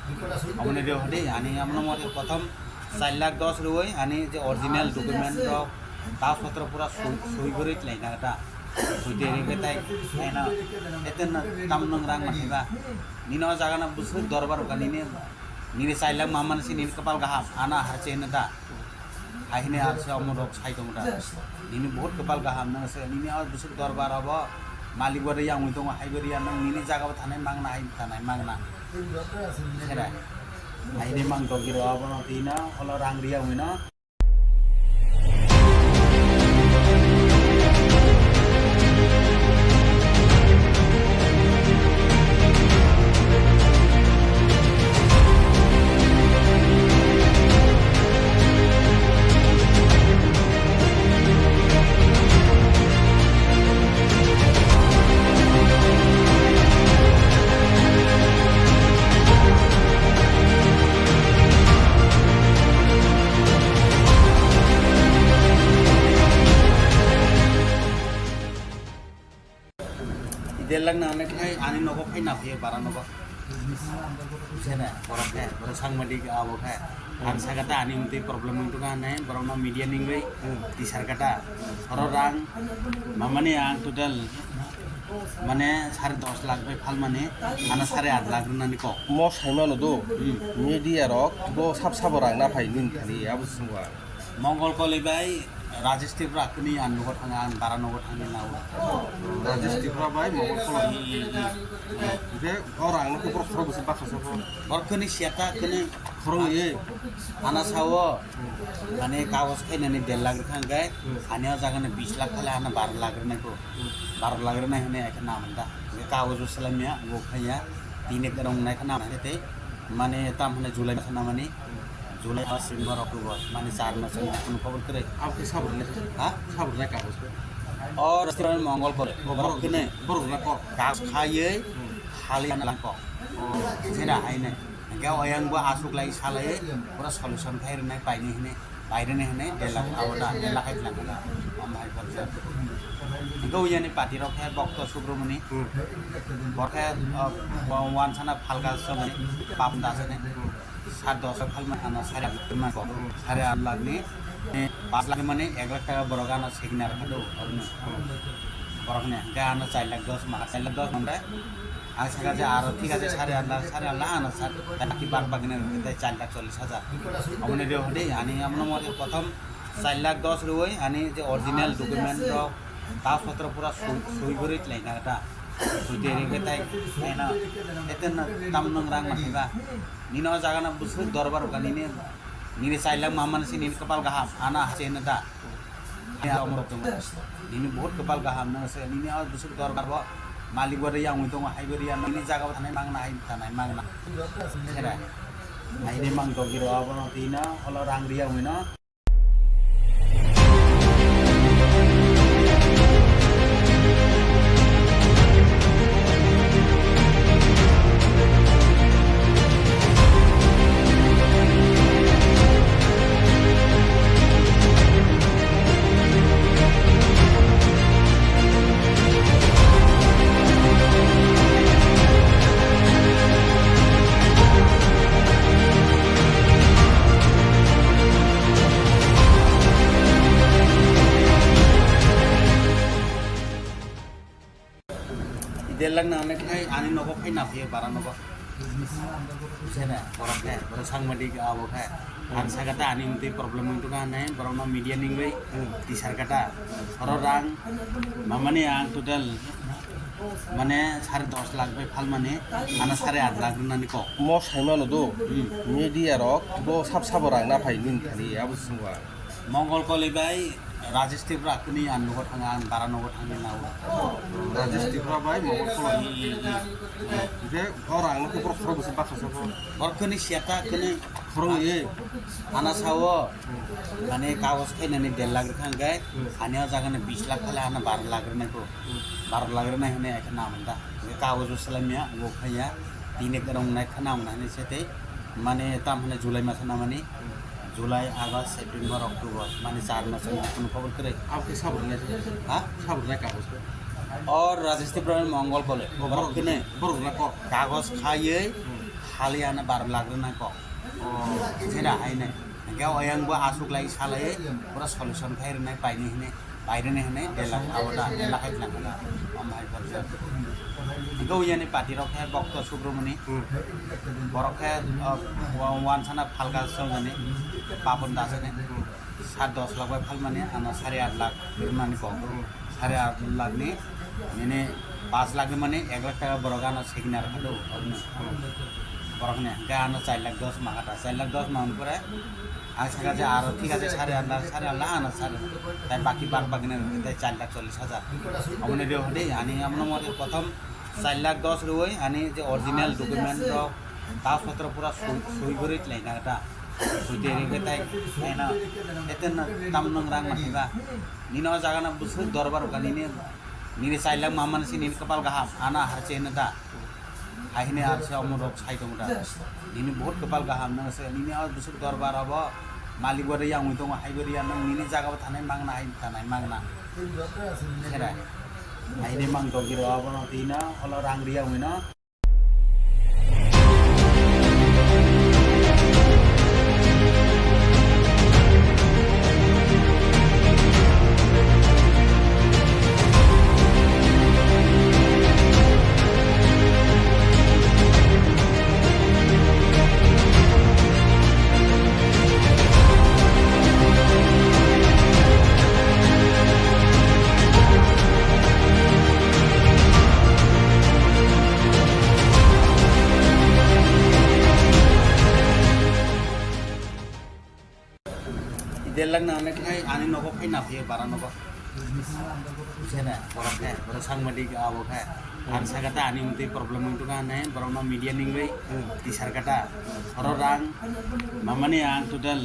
Aboni reo hadi, ani amno mori prothom char lakh dos rwui, ani je original document rok, kagoj potro pura soi, soi guri tlaina ta. Soi tei rwkha tai, tai no, eto no tam nung rang ma thaiba. Nini o jaga no bwswk dorbar wngkha nini, nini char lakh mamani se nini kwpal kaham, ano ahar se hino da. Hai hini ahar se omo rok sai tongo da. Nini bahut kwpal kaham, nang se nini o bwswk dorbar obo, malik bo riya wngwi tongo, hai bo riya nang nini jaga bo thanai mangna, hai thanai mangna. Sera. Hai hini mang dogiro obo no twi no, holo rang riya wngwi no. Delak na ane khai ani nogo khai na phi bara nogo. Sene, borok khe, borok sangbadik abo khe. Ang saka ta ani mtwi problem wng tongkha hinwi, borokno media ningwi tisar kata. Oro rang mamani ang total mane sare dos lakh bai phalmani, ano sare aat lakh rwnani kok. Mo saimano do, hmm, media rok bo sab sabo rang na phai nini thani, abo se wngkha. Mongol Koli bai Rajesh Tripura kwnwi ang nogo thanga, ang bara nogo thangwi nao. Rajesh Tripura bai Mongol Koli. Hingke o rang no khe borok khorok bwswk baksa sabo. Borok kwnwi siya ta kwnwi. Khorok ye. Ana sao, mane kagoj khainani der lakh rwkha hingke, ani o jaga ni bis lakh khale ano baro lakh rwnai ko. Baro lakh rwnai hinwi ekhe nam da. Hingke kagoj o swlaimya, bo khaiya, tini kwrwng nai kha nam hinwi tei, mane tam hinwi July masa namani. July, August, September, October, mane char mas wngkha, kunu khobor kwrwi. Abo khe sabo rwnai? Ha? Sabo rwnai kagoj khe? O restaurant Mongol Koli. O, borok borok kene. Borok rwnai kok. Kagoj khaiwi, hmm, hali lang kok. Oh. Jera haine. Hingke oyang bo asuk lai salai, pura solution khai rwnai paini hine, pairene hine, der lakh abo da, der lakh hai lang da. Om hai borok. Hingke oyani party rok khe Bokto Subramani. Hmm. Borok khe, uh, wa-, wansana phalka songani, Papon Das ni. Hmm. Sat dos phalma ano sare aat lakh rwma kok. Sare aat lakh ni, eh, paanch lakh mani ek lakh taka borok ano sign rwkha do, borokni. Borokni hingke ano char lakh dos ma, char lakh dos mande. Ang saka je aro thik ache sare aat lakh, sare aat lakh ano sar, baki bad baki na rwkha tai char lakh chollish hajar. Aboni reo hadi, ani amno mori prothom char lakh dos rwui, ani je original document rok, kagoj potro pura soi, soi guri tlaina ta. Soi tei rwkha tai, tai no, eto no tam nung rang ma thaiba. Nini o jaga no bwswk dorbar wngkha nini, nini char lakh mamani se nini kwpal kaham, ano ahar se hino da. Nini omorok tongo. Nini bahut kwpal kaham, nang se nini o bwswk dorbar bo malik bo riya wngwi tongo, hai bo riya, nini jaga bo thanai mangna, hai thanai mangna. Sera. Aini mang dogi ro abono tino holo rang riya wino. Delak na onek khai ani nogo khai na phiye bara nogo. Sene, borok khe, borok sangbadik abo khe. Ang saka ta ani mutwi problem wng tongkha hinwi, borokno media ningwi tisar kha ta. Oro rang mamani ang total mane sare dos lakh bai phalmani, ano sare aat lakh rwnani kok. Mo saimano do, hmm, media rok bo sab sabo rang na phai nini thani abo se swngo ang. Mongol Koli bai Rajesh Tripura kuni ang nogo thanga, ang bara nogo thangwi nao. Rajesh Tripura bai Mongol Koli. Hwnkhe o rang no khe borok khorok bwswk baksa sabo. Borok kuni siya ta kuni. Khorok ye. Ana sao, mane kagos khainani der lakh rwkha hwnkhe, hmm, ani o jaga ni bis lakh khale ana baro lakh rwnai kho. Hmm. Baro lakh rwnai hwnwi ai khe namani da. Hwnkhe kagos bo swlaimya, bo khaiya, tini kwrwng nai kha namani hwnwi se tei, mane tam hwnwi July masa namani, hmm, July, August, September, October, mane char mas wngkha kunu khobor kwrwi. Abo khe sabo rwnai se? Ha? Sabo rwnai kagos khe? O Rajesh Tripura Mongol Koli. O, borok borok, kene borok rwna kok. Kagos khaiwi, hmm, hali ana baro lakh rwnai kok. Oh. Jena haine. Hingke oyang bo asuk lai salai pura solution khai rwnai paini hine, pai rwnai hine, dela aboda, dela khai tlang kala. Om hai borja. Hingke uyani party rok khe Bokto Subramani. Hmm. Borok khe, uh, wa-, wansana phalka songani, Papon Dasani. Hmm. Sat dos lakh bai phalmani, ano sari at lakh rwnani kok. Hmm. Sari at lakh ni, nini pas lakh ni mani ek lakh taka borok ano sign rwkha do, borokni. Borokni, hingke ano char lakh dos mangkha ta, char lakh dos mangkha pore, ang saka je aro thik ase, sari at lakh, sari at lakh ano sari, tai baki bak bagini rwkha, tai char lakh chollish hajar. Aboni rw hwdi, ani abono mode prothom char lakh dos rwui, ani je original document rok, kagoj potro pura sui, sui guri tlaina ta. Sui twi rwgwi tai, tai no, ete no, tam nung rang mani ba. Nini o jaga no bwswk dorbar rwkha, nini, nini char lakh mamani se nini kwpal kaham, ano harche hino da. Hai hini harche omo rok sai tongo da. Nini bahut kwpal kaham, nang se nini o bwswk dorbar obo, malik bo rwya wngwi tongo, hai bo rwya, nang nini jaga bo thanai mangna, hai thanai mangna. Kherai. Hai hini mang dogi rw abono twi no, holo rang rwya wngwi no. Delak na onek khai ani nogo khai na phiye bara nogo. Sene, borok khe, borok sangbadik abo khe. Ang saka ta ani mutwi problem wng tongkha hinwi, borokno media ningwi tisar kha ta. Oro rang mamani ang total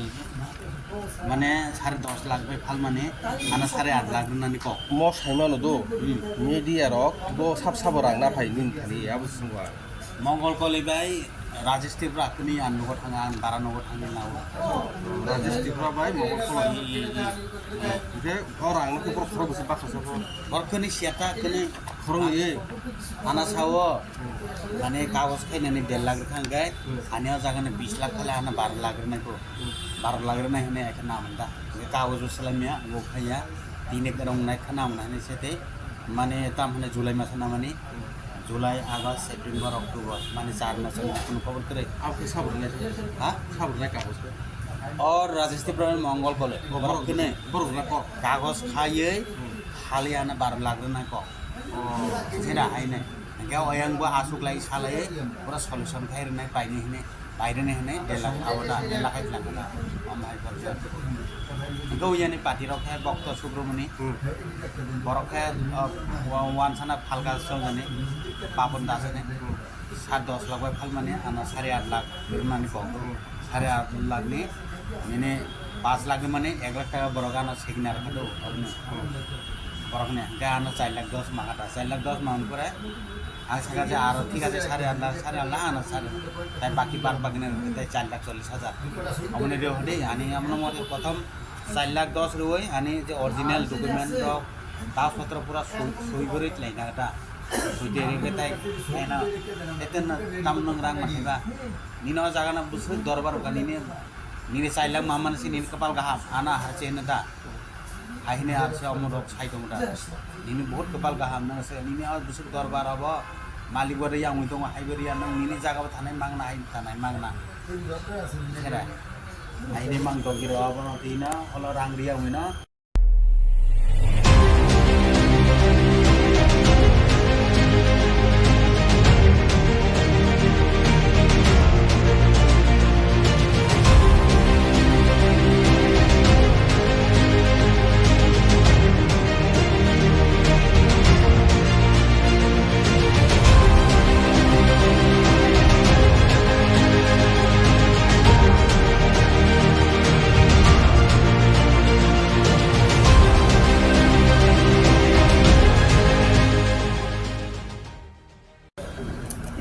mane sare dos lakh bai phalmani, ano sare at lakh rwnani kok. Mo saimano do, hmm, media rok bo sab sabo rang na phai nini thani abo se swngo ang. Mongol Koli bai Rajesh Tripura kuni ang nogo thanga, ang bara nogo thangwi nao. Rajesh Tripura bai Mongol Koli. Hwnkhe o rang no khe borok khorok bwswk baksa sabo. Borok kuni siya ta kuni. Khorok ye. Ana sao, mane kagos khainani der lakh rwkha hwnkhe, hmm, ani o jaga ni bis lakh khale ano baro lakh rwnai kho. Hmm. Baro lakh rwnai hwnwi ai khe namani da. Hwnkhe kagos bo swlaimya, bo khaiya, tini kwrwng nai kha namani hwnwi se tei, mane tam hwnwi July masa namani. July, August, September, October, mane char mas wngkha kunu khobor kwrwi. Abo khe sabo rwnai se? Ha? Sabo rwnai kagos khe? O Rajesh Tripura Mongol Koli. O, borok borok kene. Borok rwna kok. Kagos khaiwi, hmm, hali ano baro lakh rwnai kok. Oh. Jena haine. Hingke oyang bo asuk lai salai pura solution khai rwnai paini hine. Pairwni hwnwi delak aboda, delak hai tlang kha. Omo hai borok. Hingke uyani party rok khe Bokto Subramani. Hmm. Borok khe, uh, wa-, wansana phalka songani, Papon Dasani. Hmm. Sat dos lakh bai phalmani, ano sare at lakh rwnani kok. Sare at lakh ni, nini pas lakh ni mani ek lakh taka borok ano signer kha do, oroni. Borok ni hwnkhe ano char lakh dos ma kha ta, char lakh dos ma hwn pore ang saka je aro thik ase sare at lakh, sare at lakh ano sare, tai baki bad baki ni tai char lakh chollish hajar. Oboni rw hwdi, ani amno mori prothom char lakh dos rwi ani je original document rok, kagoj potro pura soi, soi guri tlai na ta. Soi de ri tai, eno, eten tam nung rang ma ba. Nini o jaga na busuk dorbar ka nini, nini char lakh ma man si nini kapal gaham, ana har che na da. Hai hini ar se omo rok sai tong da. Nini bahut kapal gaham nang se, nini o busuk dorbar abo, malik bo yang wi tong, hai bo ya nang, nini jaga bo thanai mangna, hai thanai mangna. Sera. Hai hini mang dogiro abo no tino, holo rang ri yang wi no.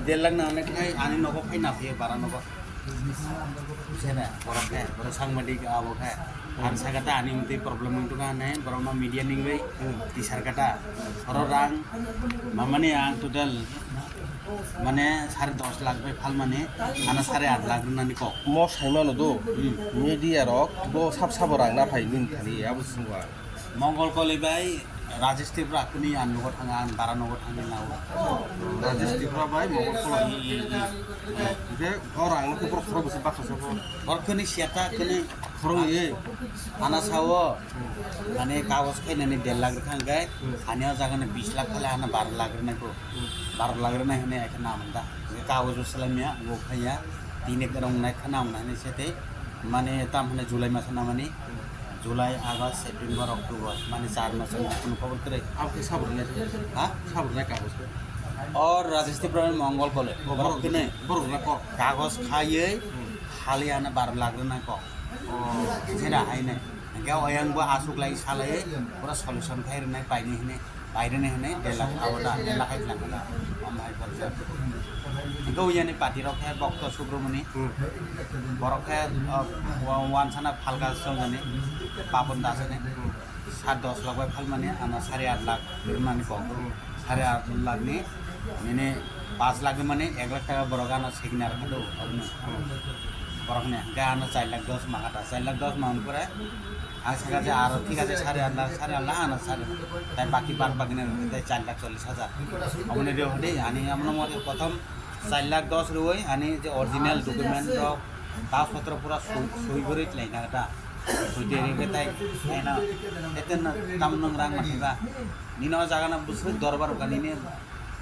Delak na onek khai ani nogo phai na phiye bara nogo. Sene, borok khe, borok sangbadik abo khe. Ang saka ta ani mtwi problem wng tongkha hwnwi, borokno media ningwi tisar kata. Oro rang mamani ang total mane sare dos lakh bai phalmani, ano sare at lakh rwnani kok. Mo saimano do, hmm, media rok bo sab sabo rang na phai nini thani, abo swngwa. Mongol Koloi bai Rajesh Tripura kuni ang nogo thanga, ang bara nogo thangwi nao. Rajesh Tripura bai Mongol Koloi. Hwnkhe o rang no khe borok khorok bwswk baksa sabo. Borok kuni siata kuni khorok ye. Ana sao, mane kagos khainani der lakh rwkha hwnkhe, hmm, ani o jaga ni bis lakh khale ana baro lakh rwnai kho. Hmm. Baro lakh rwnai hwnwi ai khe namani da. Hwnkhe kagos bo swlaimya, bo khaiya, tini kwrwngnai khe namani hwnwi se tei, mane tam hwnwi July maso namani. Hmm. July, August, September, October, mane char mas ang kunu khobor kwrwi. Abo khe sabo rwnai? Ha? Sabo rwnai kagos khe? Or Rajesh Tripura ni Mongol Koloi. Oh, borok borok, kene. Borok rwnai kok. Kagos khaiwi, hmm, hali ana baro lakh rwnai kok. Oh. Jera haine. Hwnkhe oyang bo aswk lai salai, pura solution khai rwnai paini hine. Baireni hwnwi der lakh abo da, der lakh hai tlang da. Omo hai borjak. Hwnkhe uyani party rok khe Bokto Subramoni. Hmm. Borok khe, uh, wa-, wansana phalka chongjani, Papon Das ni. Hmm. Sat dos lakh bai phalmani, ano sare at lakh rwnani kok. Hmm. Sare at lakh ni, nini pas lakh ni mani ek lakh taka borok ano signer kha do, oroni. Hmm. Borok ni hwnkhe ano char lakh dos ma kha ta, char lakh dos ma hwn pore. Ang saka je aro thik ase, sare at lakh, sare at lakh ano sare. Tai baki bad baki na tai char lakh chollish hajar. Oboni rw hwdi, ani amno mori prothom char lakh dos rwi ani je original document rok, kagos potro pura soi, soi guri tlai na ta. Soi de ri tai, eno, eten tam nung rang ma ba. Nini o jaga na busuk dorbar ka nini,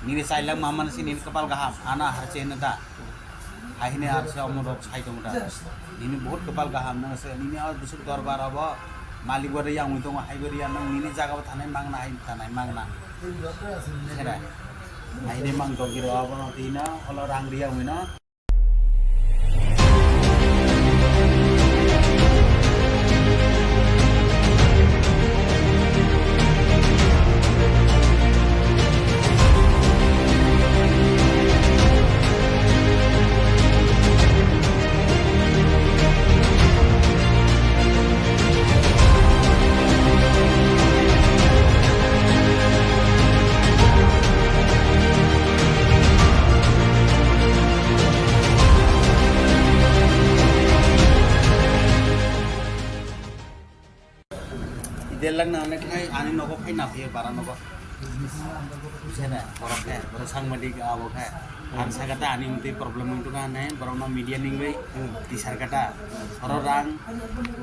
nini char lakh ma man si nini kapal gaham, ana har che na da. Hai hini ar se omo rok sai tong da. Nini bahut kapal gaham nang se, nini o busuk dorbar abo malik bo yang wi tongo, hai bo ya nang nini jaga bo thanai mangna, hai thanai mangna. Sera. Hai hini mang dogiro abo no tino, holo rang ri yang wi no. Delak na onek khai ani nogo phai na phiye bara nogo. Sene, borok khe, borok sangbadik abo khe. Ang saka ta ani mtwi problem wng tongkha hwnwi, borokno media ningwi tisar kata. Oro rang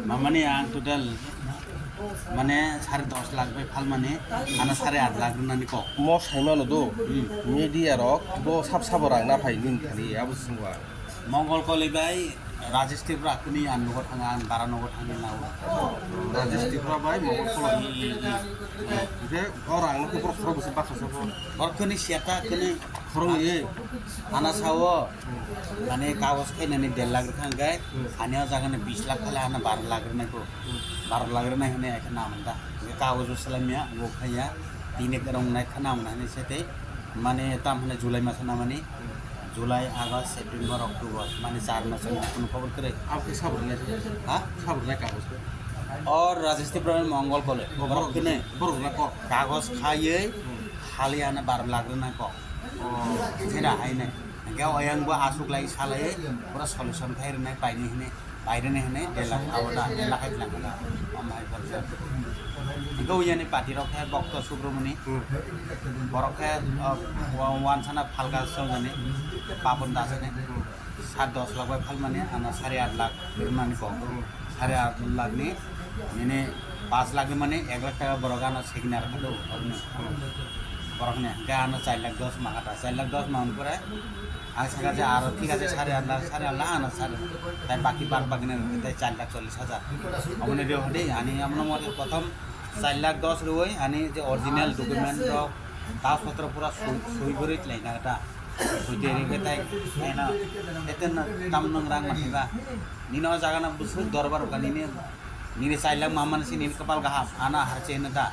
mamani ang total mane sare dos lakh bai phalmani, ano sare at lakh rwnani kok. Mo saimano do, hmm, media rok bo sab sabo rang na phai nini thani, abo swngwa. Mongol Koloi bai Rajesh Tripura kuni ang nogo thanga, ang bara nogo thangwi nao. Rajesh Tripura bai Mongol Koloi. Hwnkhe o rang no khe borok khorok bwswk baksa sabo. Borok kuni siata kuni. Khoroknwi. Ana sao, mane kagos khainani der lakh rwkha hwnkhe, hmm, ani o jaga ni bis lakh khale ana baro lakh rwnai kho. Hmm. Baro lakh rwnai hwnwi hai khe naman da. Hwnkhe kagos o swlaimya, bo khaiya, tini kwrwng nai kha naman hwnwi se tei, mane tam hwnwi July masa namani, hmm, July, August, September, October, mane char masa ni kunu khobor kwrwi. Abo khe sabo rwnai? Ha? Sabo rwnai kagos khe? O Rajesh Tripura ni Mongol College. O, borok borok, kene borok rwnai kok? Kagos khaiwi, hmm, hali ana baro lakh rwnai kok. Oh. Jera haine. Hingke oyang bo asuk lai salai pura solution khai rwnai paini hine, pairwni hine, der lakh abo da, der lakh hai tlang da. Om hai borja. Hingke oyani party rok khe Bokto Subramani. Hmm. Borok khe, uh, wa-, wansana phalga songani, Papon Dasani. Hmm. Sat dos lakh bai phalmani, ano sari at lakh rwnani kok. Hmm. Sari at lakh ni, nini pas lakh ni mani ek lakh taka borok ano signer kha do, borokni. Borokni, hingke ano char lakh dos mangkha ta, char lakh dos mangkha pore, ang saka je aro thik ache sari at lakh, sari at lakh ano sari, tai baki bak bak ni rwkhe tai char lakh chollish hajar. Aboni reo hwdai, ani abono mothe prothom char lakh dos rwui, ani je original document rok, kagos potro pura sui, sui guri tlaina ta. Sui twi rwkhe tai, tai no, eto no tam nwng rang mani ba. Nini o jaga no bwswk dorbar rwkha nini, nini char lakh mamani se nini kwpal kaham, ano harche hino da.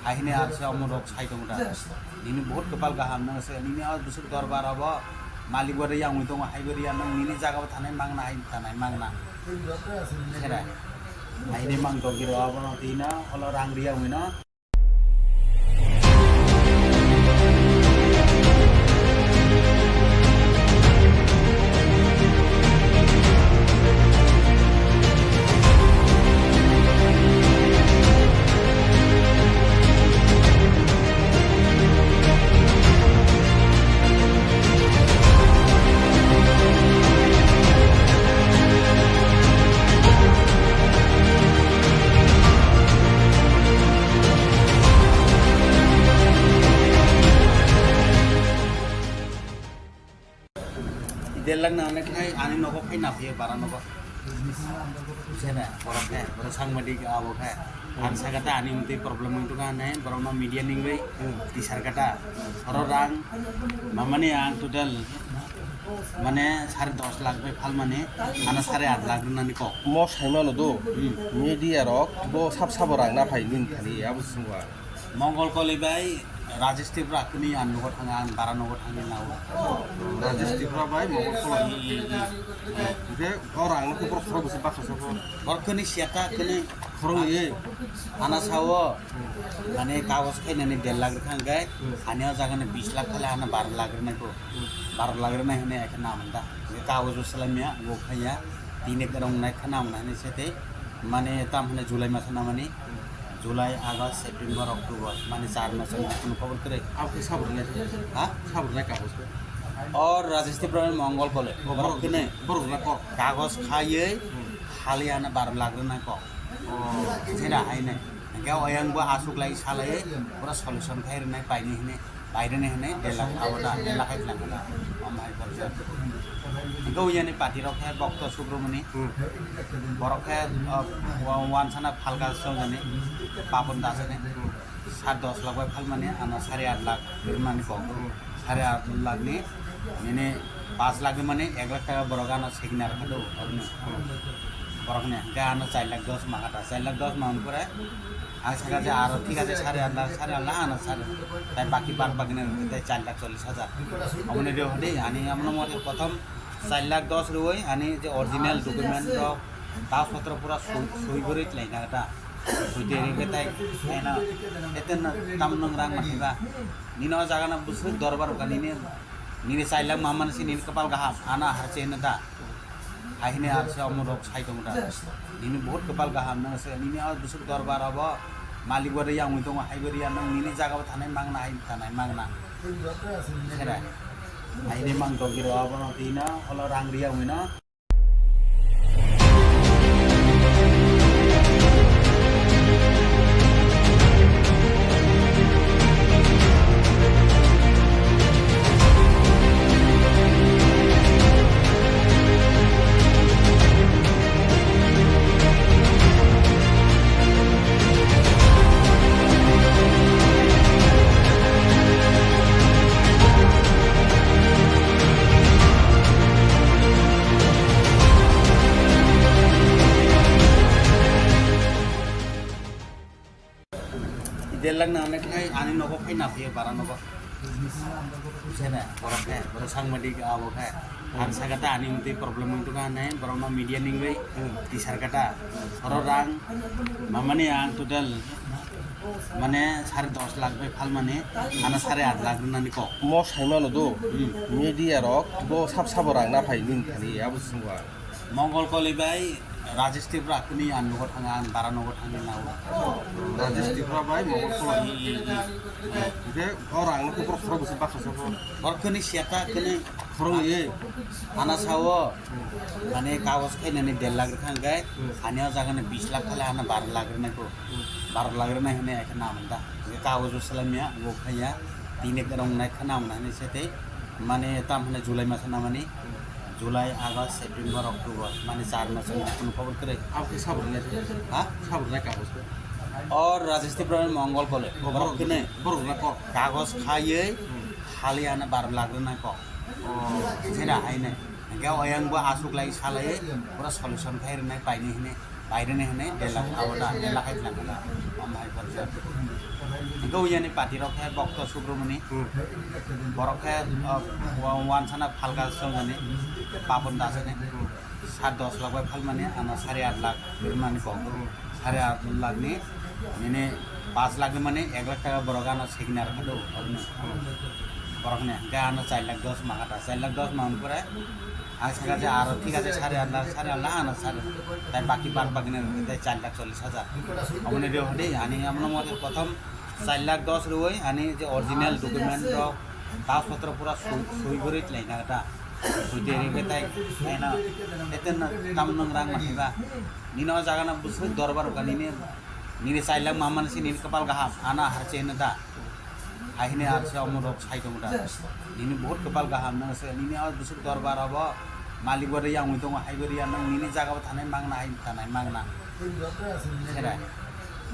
Hai hini harche omo rok sai tongo da. Nini bahut kwpal kaham, nwng se nini o bwswk dorbar obo, malik bo riyangwi tongo, hai bo riya nwng nini jaga o thanai mangna, hai thanai mangna. Sera. Hai hini mang tongkhe rw abono twi no, olo rang riyangwi no. Der lakh na onek khai ani nogo khai na phiye bara nogo. Sene, borok khe, borok sangbadik abo khe. Ang saka ta ani umtwi problem wng tongkha hinwi borokno media ningwi tisar kata. Oro rang mamani ang total mane sare dos lakh bai phalmani, ano sare at lakh rwnani kok. Mo saimano do, hmm, media rok bo sab sabo rang na phai nini thani abo sungwa. Mongol Koli bai Rajesh Tripura kuni ang nogo thanga, ang bara nogo thangwi nao. Rajesh Tripura bai Mongol Koli. Hingke o rang no khe borok khorok bwswk baksa sabo. Borok kuni siya ta kuni khorok ye. Ana sao, mane kagos khainani der lakh rwkha hingke, hmm, ani o jaga ni bis lakh khale ano baro lakh rwnai kho. Hmm. Baro lakh rwnai hwnwi hai khe naman da. Hingke kagos o swlaimya, bo khaiya, tini kwrwng nai kha naman hwnwi se tei, mane tam hwnwi July masa namani, July, August, September, October, mane char mas wngkha, kunu khobor kwrwi. Abo khe sabo rwnai? Ha? Sabo rwnai kagos khe? O Rajesh Tripura ni Mongol College. O, borok borok kene. Borok rwnai kok? Kagos khaiwi, hmm, hali ano baro lakh rwnai kok. Oh. Jera haine. Hingke oyang bo asuk lai salai, pura solution khai rwnai paini hwnwi. Pairwni hwnwi der lakh abo da, der lakh hai tlang da. Om hai borja. Hingke oyani party rok khe Bokto Subramani. Hmm. Borok khe, uh, wa-, wansana phalga songani, Papon Dasani. Hmm. Sat dos lakh bai phalmani, ano sari at lakh rwnani kok. Hmm. Sari at lakh ni, nini pas lakh ni mani ek lakh taka borok ano signer kha do, borokni. Hmm. Borokni, hingke ano char lakh dos mangkha ta, char lakh dos mangkha pore, ang saka je aro thik ache sari at lakh, sari at lakh ano sari, tai baki bak bak ni rwkhe tai char lakh chollish hajar. Aboni reo hwdai, ani abono mothe prothom char lakh dos rwui, ani je original document rok, kagos potro pura sui, sui guri tlaina ta. Sui twi rwkhe tai, tai no, eto no tam nwng rang mani ba. Nini o jaga no bwswk dorbar rwkha nini, nini char lakh mamani se nini kwpal kaham, ano harche hino da. Hai hini harche omo rok sai tongo da. Nini bahut kwpal kaham, nwng se nini o bwswk dorbar obo, malik bo riyangwi tongo, hai bo riya nwng nini jaga o thanai mangna, hai thanai mangna. Sera. Hai hini mang tongkhe rw abono twi no, olo rang riyangwi no. Telak na onek khai ani nogo khai na phiya bara nogo. Sene, borok khe, borok sangbadik abo khe. Ang saka ta ani mtwi problem wng tongkha hinwi, borokno media ningwi tisar kata. Oro rang mamani ang total mane sare dos lakh bai phalmani, ano sare aat lakh rwnani kok. Mo saimano do, hmm, media rok bo sab sabo rang na phai nini thani abo sungwa. Mongol Koli bai Rajesh Tripura kuni ang nogo thanga, ang bara nogo thangwi nao. Rajesh Tripura bai Mongol Koli. Hwnkhe o rang no khe borok khoro bwswk baksa sabo. Borok kuni siata kuni khoro ye. Ana sao mane kagoj khainani der lakh rwkha hwnkhe, hmm, ani o jaga ni bis lakh khale ana baro lakh rwnai ko. Hmm. Baro lakh rwnai hwnwi ai khe namani da. Hwnkhe kagoj o swlaimya, bo khaiya, tini kwrwng nai khe namani hinwi se tei mane tam hwnwi July masa namani. Hmm. July, August, September, October, mane char mas wngkha, kunu khobor kwrwi. Abo khe sabo rwnai se? Ha? Sabo rwnai kagoj khe? Or Rajesh Tripura ni Mongol Koli. Oh, borok borok, kene. Borok rwnai kok. Kagoj khaiwi, hmm, hali ana baro lakh rwnai kok. Oh. Jera haine. Hingke oyang bo asuk lai salai, pura solution khai rwnai paini hine, pairene hine, dela aboda, dela khai tlang kala, om hai borja. Hingke uyani party rok khe Bokto Subramani, hmm, borok khe, uh, wa-, wansana phalka songjani, Papon Das ni, sat dos lakh bai phalmani, ano sari at lakh rwnani kok. Sari at lakh ni, nini pas lakh ni mani ek lakh taka borok ano signer kha do, borok ni. Borok ni, hingke ano char lakh dos mangkha ta, char lakh dos mangni pore, ang saka je aro thik ase, sari at lakh, sari at lakh ano sari, tai baki bad baki ni, tai char lakh chollish hajar. Aboni reo hadi, ani amno mo prothom char lakh dos roi, ani je original document rok, kagoj potro pura sui, sui guri tlai na ta. Sui de ri betai, eno, ete na, tam nung rang ma ba. Nini o jaga na busuk dorbar ka nini, nini char lakh mamani si nini kapal gaham, ana harche na da. Hai hini harche omo rok sai tong da. Nini bahut kapal gaham nang se, nini o busuk dorbar abo, malik bo yang wi tong, hai bo yang nang, nini jaga bo thanai mangna, hai thanai mangna. Sera.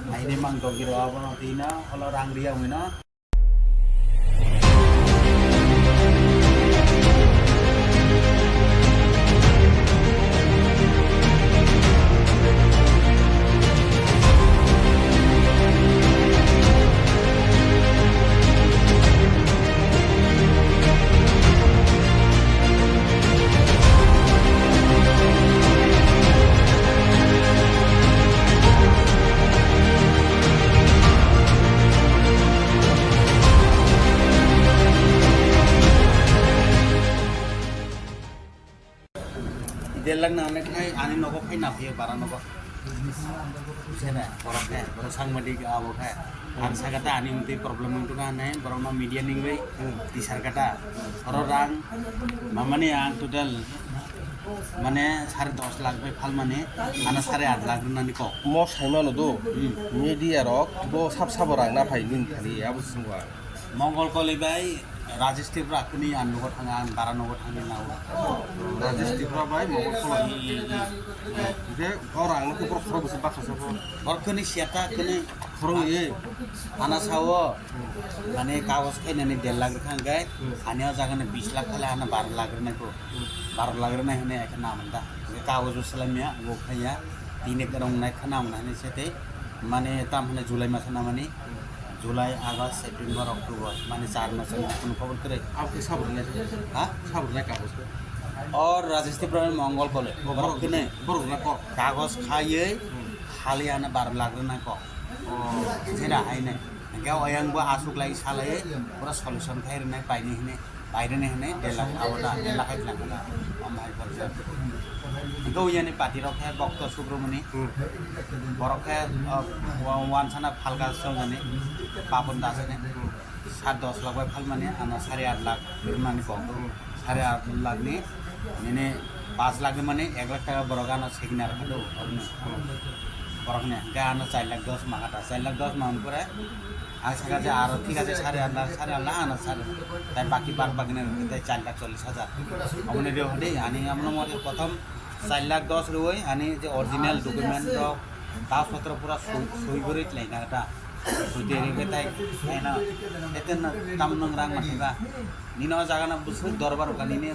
Hai ni mang dogiro abo no tina, holo rang ri yang wi no. Delak na onek khai ani nogo khai na phiya bara nogo. Sene, borok khe, borok sangbadik abo khe. Ang saka ta ani mtwi problem wng tongkha hinwi, borokno media ningwi tisar kata. Oro rang mamani ang total mane sare dos lakh bai phalmani, ano sare at lakh rwnani kok. Mo saimano do, hmm, media rok bo sab sabo rang na phai nini thani abo sungwa. Mongol Koli bai Rajesh Tripura kuni ang nogo thanga, ang bara nogo thangwi nao. Rajesh Tripura bai Mongol Koli. Hingke o rang no khe borok khoro bwswk baksa sabo. Borok kuni siata kuni khoro ye. Ana sao mane kagoj khainani der lakh rwkha hwnkhe, hmm, ani o jaga ni bis lakh khale ana baro lakh rwnai ko. Hmm. Baro lakh rwnai hwnwi ai khe namani da. Hingke kagoj o swlaimya, bo khaiya, tini kwrwng nai khe namani hinwi se tei mane tam hwnwi July masa namani. Hmm. July, August, September, October, mane char mas wngkha, kunu khobor kwrwi. Abo khe sabo rwnai se? Ha? Sabo rwnai kagoj khe? Or Rajesh Tripura ni Mongol Koli. Oh, borok borok kene. Borok rwnai kok. Kagoj khaiwi, hmm, hali ana baro lakh rwnai kok. Oh. Jera haine. Hingke oyang bo asuk lai salai, pura solution khai rwnai paini hine, pairene hine, delak aboda, delak khai tlang kala, om hai borja. Hingke uyani party rok khe Bokto Subramani, hmm, borok khe, uh, wa-, wansana phalka songjani, Papon Das ni, hmm, sat dos lakh bai phalmani, ano sari at lakh rwnani kok. Hmm. Sare at lakh ni, nini pas lakh ni mani ek lakh taka borok ano signer kha do, borok ni. Borok ni, hingke ano char lakh dos mangkha ta, char lakh dos mangni pore, ang saka je aro thik ase sare at lakh, sare at lakh ano sare, tai baki bad baki ni rwgwi tai char lakh chollish hajar. Aboni reo hadi, ani amno mori prothom char lakh dos rwui, ani je original document rok, kagoj potro pura sui, sui guri tlai na ta. Sui de ri betai, eno, ete na tam nung rang ma ba. Nini o jaga na busuk dorbar ka nini.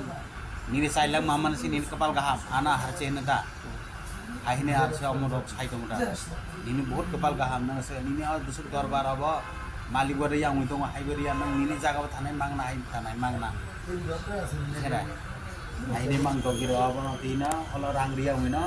Nini char lakh mamani si nini kapal gaham, ana harche na da. Hai hwnwi ar se omo rok sai tongo da. Nini buhut kwpal kaham nang se nini o bwswk dorbar obo malik bo riyang wngwi tongo hai bo riya nang nini jaga o thanai mangna hai thanai mangna. Sera. Hai hwnwi mang tong kiro obo no twi no olo rang riya wngwi no.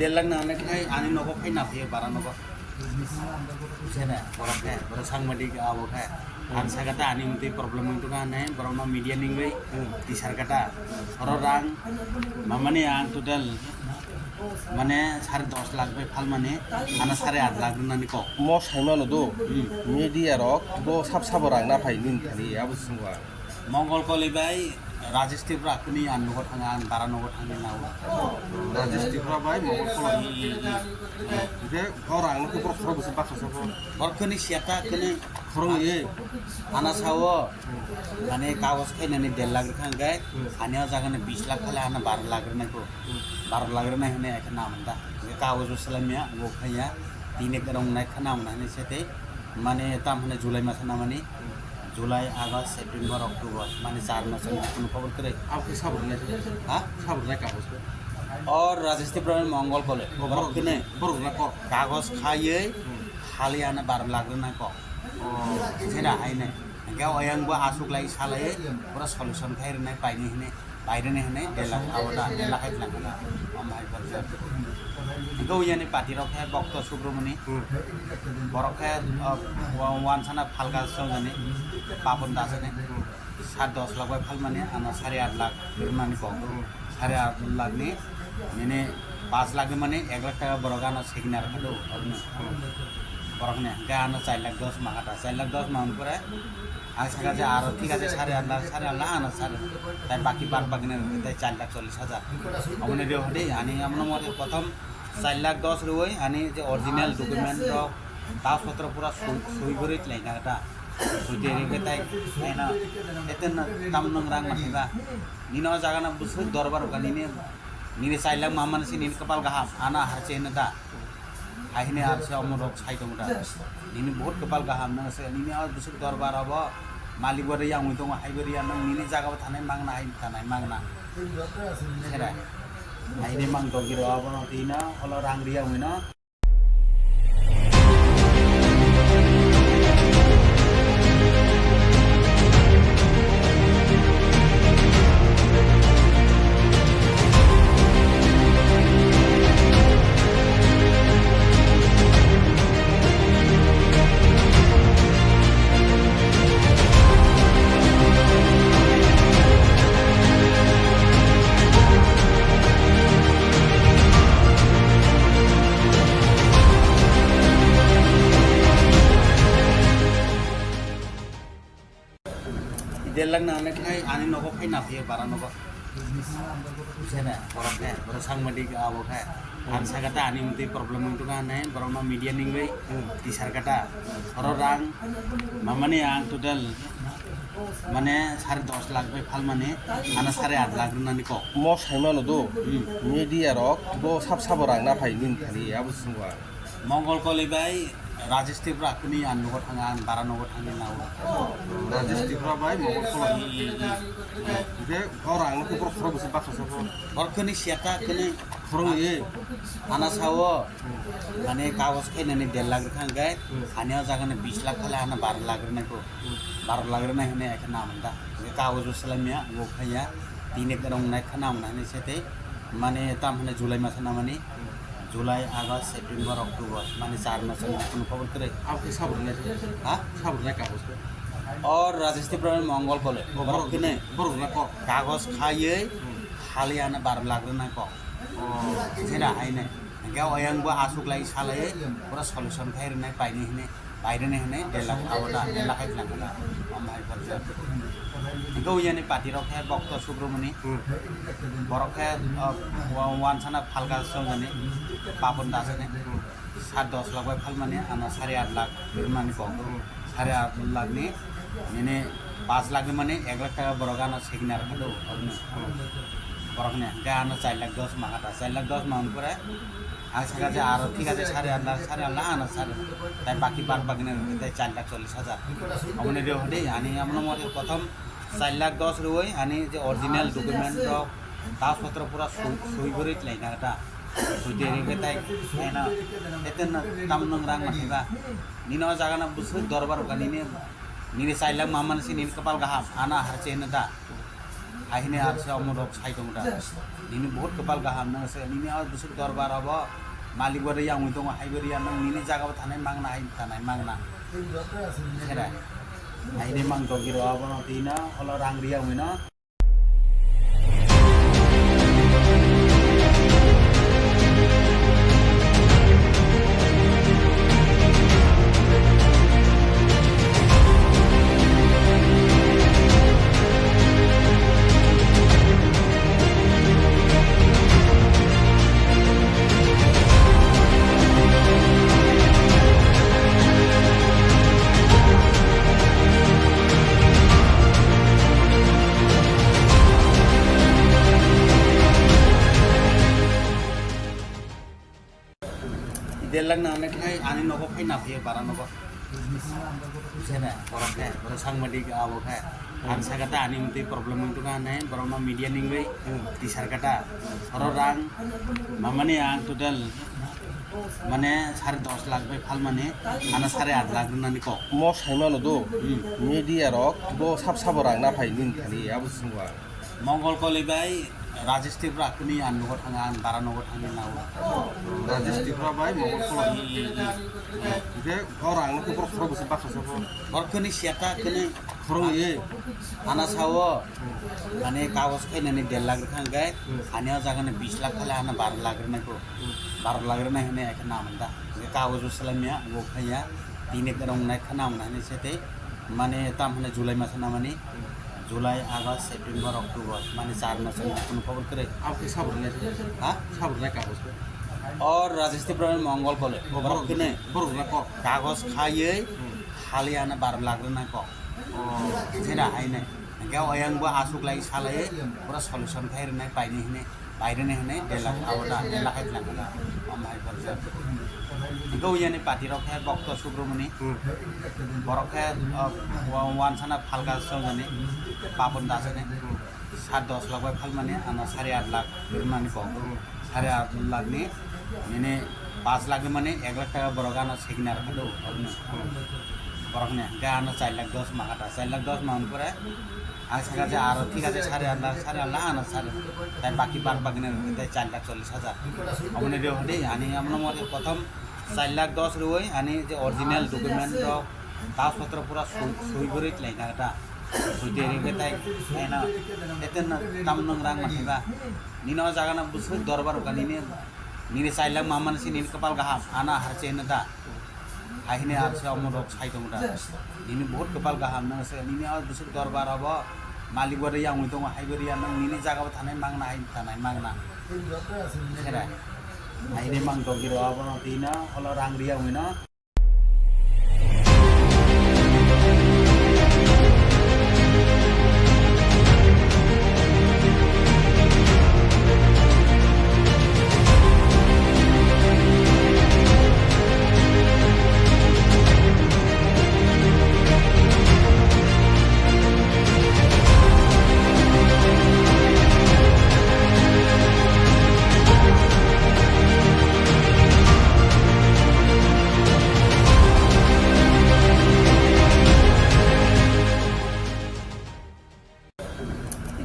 Delak na anek khai ani nogo khai na phiye bara nogo. Sene, borok khe, borok sangmadi abo khe. Ang saka ta ani mutwi problem wng tongkha hinwi borok no media ningwi tisar kata. Oro rang mamani ang total mane sare dos lakh bai phalmani ano sare at lakh rwnani kok. Mo saimano do, media rok bo sab sabo rang na phai nini thani abo swngo ang. Mongol Koli bai Rajesh Tripura kuni ang nogo thanga ang bara nogo thangwi nao. Rajesh Tripura bai Mongol Koli. Hwnkhe o rang no khe borok khorok bwswk baksa sabo. Borok kuni siata kuni khorok ye. Ana sao mane kagos khainani der lakh rwkha hwnkhe ani o jaga ni bis lakh khale ana bar lakh rwnai ko. Bar lakh rwnai hwnwi ai khe naman da. Hwnkhe kagos bo swlaimya bo khaiya. Tini rwngnai khe naman hwnwi se tei mane tam hwnwi July masa namani. July, August, September, October, mane char mas wngkha, kunu khobor kwrwi. Abo khe sabo rwnai khe? Ha? Sabo rwnai kagos khe? O Rajesh Tripura Mongol Kole, borok kene. Borok rwnai kok? Kagos khaiwi, hmm, hali ano bar lakh rwnai kok. Oh. Sera hai nai. Hingke oyang bo asuk lai salai, pura solution khai rwnai paini hwnwi. Baireni hwnwi delak abo da, delak hai tlang da. Omo hai borjak. Hingke uyani party rok khe Bokto Subramani. Hmm. Borok khe, uh, wa-, wansana phalka songani, Papon Dasani. Hmm. Sat dos lakh bai phalmani, ano sari at lakh rwnani kok. Hmm. Sari at lakh ni, nini pas lakh ni mani ek lakh taka borok ano sign rwkha do, oroni. Hmm. Borok ni, hingke ano char lakh dos mangkha da, char lakh dos mangkha pore, Ang saka je aro thik ase sare at lakh, sare at lakh, ano sare. Tai baki bad baki na tai char lakh chollish hajar. Aboni reo hadi ani amno mode prothom char lakh dos roi ani je original document rok kagos potro pura soi, soi gori lai na ta. Soi de ri tai tai na eten na tam nang rang ma ba. Nino jaga na busu dorbar ka nini nini char lakh mamani si nini kapal gaham ana harche na da. Hai hwnwi ar se omo rok sai tongo da. Nini buhut kwpal kaham nang se nini o bwswk dorbar obo malik bo riyang wngwi tongo hai bo riya nang nini jaga o thanai mangna hai thanai mangna. Sera. Hai hwnwi mang tong kiro obo no twi no olo rang riya wngwi no. Delak na anek khai ani nogo khai na phiye bara nogo. Sene, borok khe, borok sangmadi abo khe. Ang saka ta ani mutwi problem wng tongkha hinwi borok no media ningwi tisar kata. Oro rang mamani ang total mane sare dos lakh bai phalmani ano sare at lakh rwnani kok. Mo saimano do, hmm, media rok bo sab sabo rang na phai nini thani abo swngo ang. Mongol Koli bai Rajesh Tripura kuni ang nogo thanga ang bara nogo thangwi nao. Rajesh Tripura bai Mongol Koli. Hwnkhe o rang no khe borok khorok bwswk baksa sabo. Borok kuni siata kuni khorok ye. Ana sao mane kagos khainani der lakh rwkha hwnkhe ani o jaga ni bis lakh khale ano bar lakh rwnai ko. Bar lakh rwnai hwnwi ai khe naman da. Hwnkhe kagos bo swlaimya bo khaiya. Tini rwngnai khe naman hwnwi se tei mane tam hwnwi July masa namani. July, August, September, October, mane char mas wngkha kunu khobor kwrwi. Abo khe sabo rwnai khe? Ha? Sabo rwnai kagos khe? O Rajesh Tripura Mongol Kole. Borok kene. Borok rwnai kok. Kagos khaiwi hali ano bar lakh rwnai kok. Oh. Sera hai nai. Hingke oyang bo asuk lai salai pura solution khai rwnai paini hwnwi. Baireni hwnwi delak abo da, delak hai tlang da. Omo hai borjak. Hingke uyani party rok khe Bokto Subramoni. Hmm. Borok khe, uh, wa-, wansana phalka songani Papon Dasani. Hmm. Sat dos lakh bai phalmani ano sari at lakh rwmani kok. Hmm. Sari at lakh ni nini pas lakh ni mani ek lakh taka borok ano signer kha do, aboni. Hmm. Borok ni hingke ano char lakh dos mangkha ta, char lakh dos mangni pore ang saka je aro thik ache sari at lakh, sari at lakh ano sari, tai baki bad baki ni tei char lakh chollish hajar. Aboni reo hadi ani amno mori prothom char lakh dos rwui ani je original document rok, kagoj potro pura sui, sui guri tlaina ta. Sui tei rwui tai, eno, ete no tam nung rang manai ba. Nini o jaga no bwswk dorbar rok nini, nini char lakh mamani se nini kwpal kaham, ano harche hino da. Hai hini harche omo rok sai tongo da. Nini bahut kwpal kaham, nang se nini o bwswk dorbar obo malik bo riyang tongo, hai bo riyang nang nini jaga bo thanai mangna, hai thanai mangna. Sera. Hai hini mang dogiro abono twi no, holo rang riyang no. Delak na ane khai ani nogo phai na phai bara nogo. Sene, borok khe, borok sangbadik abo khe. Ang saka ta ani mtwi problem wng tongkha hinwi, borokno media ningwi tisar kha ta. Oro rang mamani ang total mane sare dos lakh bai phalmani, ano sare at lakh rwnani kok. Mo saimano do, media rok bo sab sabo rang na phai nini thani, abo se wngkha. Mongol Koloi bai Rajesh Tripura kwnwi ang nogo thanga, ang bara nogo thangwi nao. Rajesh Tripura bai Mongol Koloi. Hingke o rang no khe borok khorok bwswk baksa sabo. Borok kwnwi siya ta kwnwi. Khorok ye. Ana sao, mane kagos khainani der lakh rwkha hwnkhe, ani o jaga ni bis lakh khale ano baro lakh rwnai kho. Baro lakh rwnai hwnwi ai khe naman da. Hingke kagos bo swlaimya, bo khaiya, tini kwrwng nai kha naman hwnwi se tei, mane tam hwnwi July masa namani, July, August, September, October, mane char mas ni kunu khobor kwrwi. Abo khe sabo rwnai? Ha? Sabo rwnai kagos khe? O Rajesh Tripura ni Mongol Koloi. O borok borok kwnwi. Borok rwna kok. Kagos khaiwi, hmm, hali ano baro lakh rwnai kok. Oh. Jena haine. Hingke oyang bo aswk lai salai pura solution khai rwnai paini hine, pairwni hine, der lakh abo da, der lakh hai tlang da. Om hai borjak. Hingke uyani party rok khe Bokto Subramoni. Hmm. Borok khe, uh, wa-, wansana phalka songani Papon Dasani. Hmm. Sat dos lakh bai phalmani ano sari at lakh rwnani kok. Hmm. Sari at lakh ni nini pas lakh ni mani ek lakh taka borok ano signer kha do, aboni. Borok ni hingke ano char lakh dos mangkha ta, char lakh dos mangni pore ang saka je aro thik ache sari at lakh, sari at lakh ano sari, tai baki bad baki ni rwkhe tai char lakh chollish hajar. Aboni reo hadi ani amno mori prothom char lakh dos rwui ani je original document rok, kagos potro pura sui, sui guri tlaina ta. Sui tei rwkhe tai, eno, ete no tam nung rang manai ba. Nini o jaga no bwswk dorbar rwkha nini, nini char lakh mamani se nini kwpal kaham, ano harche hino da. Hai hini harche omo rok sai tongo da. Nini bahut kwpal kaham, nang se nini o bwswk dorbar obo malik bo riyang tongo, hai bo riyang nang nini jaga bo thanai mangna, hai thanai mangna. Sera. Hai hini mang dogiro abono twi no, holo rang riyang no.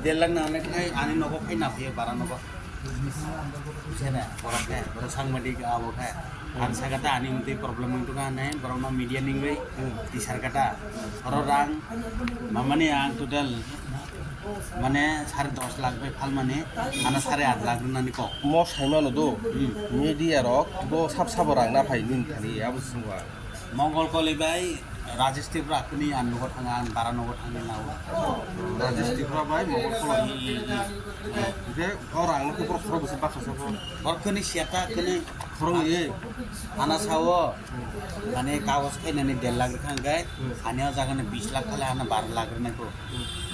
Delak na ane khai ani nogo khai na phai bara nogo. Sene, borok khe, borok sangbadik abo khe. Ang saka ta ani mtwi problem wng tongkha hinwi, borokno media ningwi tisar kha ta. Oro rang mamani ang total mane sare dos lakh bai phalmani, ano sare at lakh rwnani kok. Mo saimano do, hmm, media rok bo sab sabo rang na phai nini thani, abo se wngkha. Mongol Koloi bai Rajesh Tripura kini ang nogo thanga, ang bara nogo thangwi nao. Rajesh Tripura bai Mongol Koloi. Hwnkhe o rang no khe borok khorok bwswk baksa sabo. Borok kini siyata kini khorok ye. Ana sao, mane kagoj khainani der lakh rwkha hwnkhe, ani o jaga ni bish lakh khale ana baro lakh rwnai ko.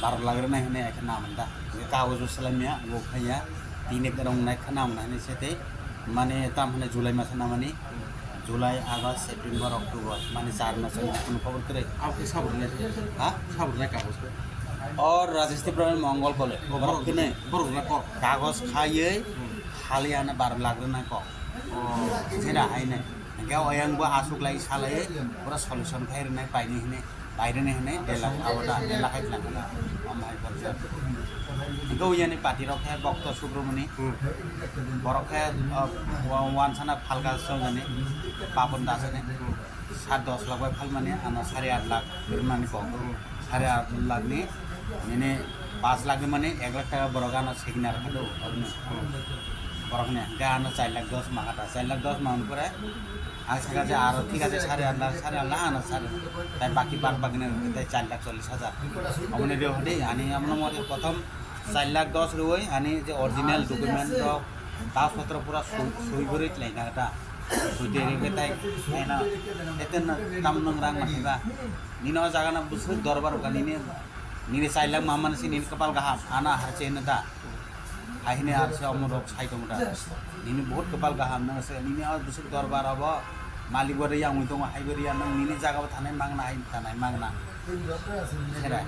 Baro lakh rwnai hwnwi ekhe nam da. Hwnkhe kagoj o swlaimya, bo khaiya, tin ek rong nai khana hwnwi se tei. Mane tam hwnwi July masa namani, July, August, September, October, mane char masa ni kunu khobor kwrwi. Abo khe sabo rwnai? Ha? Sabo rwnai kagoj khe? O Rajesh Tripura Mongol Koloi. O borok borok kene. Borok rwnai kok. Kagoj khaiwi Hmm. hali ana baro lakh rwnai kok. Oh. Jera haine. Hingke oyang bo asuk lai salai pura solution khai rwnai paini hine. Baireni hwnwi der lakh abo da, der lakh hai tlang hwnwi. Omo hai borjak. Hingke uyani party rok khe Bokto Subramani. Hmm. Borok khe, uh, wa-, wansana phalka songani, Papon Dasani. Hmm. Sat dos lakh bai phalmani, ano sari at lakh rwmani kok. Hmm. Sari at lakh ni, nini pas lakh ni mani ek lakh taka borok ano sign rwkha do, borokni. Hmm. Borokni, hingke ano char lakh dos mangkha ta, char lakh dos mangni pore, Ang saka je aro thik ase, sari at lakh, sari at lakh ano sari. Tai baki bad baki na tai char lakh chollish hajar. Aboni reo hadi ani amno mori prothom char lakh dos roi ani je original document rok, kagoj potro pura soi, soi guri lai na ta. Soi de ri tai ena eten tam nang rang ma ba. Nino jaga na busuk dorbar ka nini, nini char lakh mamani si nini kapal gaham, ana harche na ta. Hai hwnwi ar se omo rok sai tongo da. Nini buhut kwpal kaham, nang se nini o bwswk dorbar obo malik bo rwya wngwi tongo, hai bo rwya, nang nini jaga bo thanai mangna, hai thanai mangna. Serai.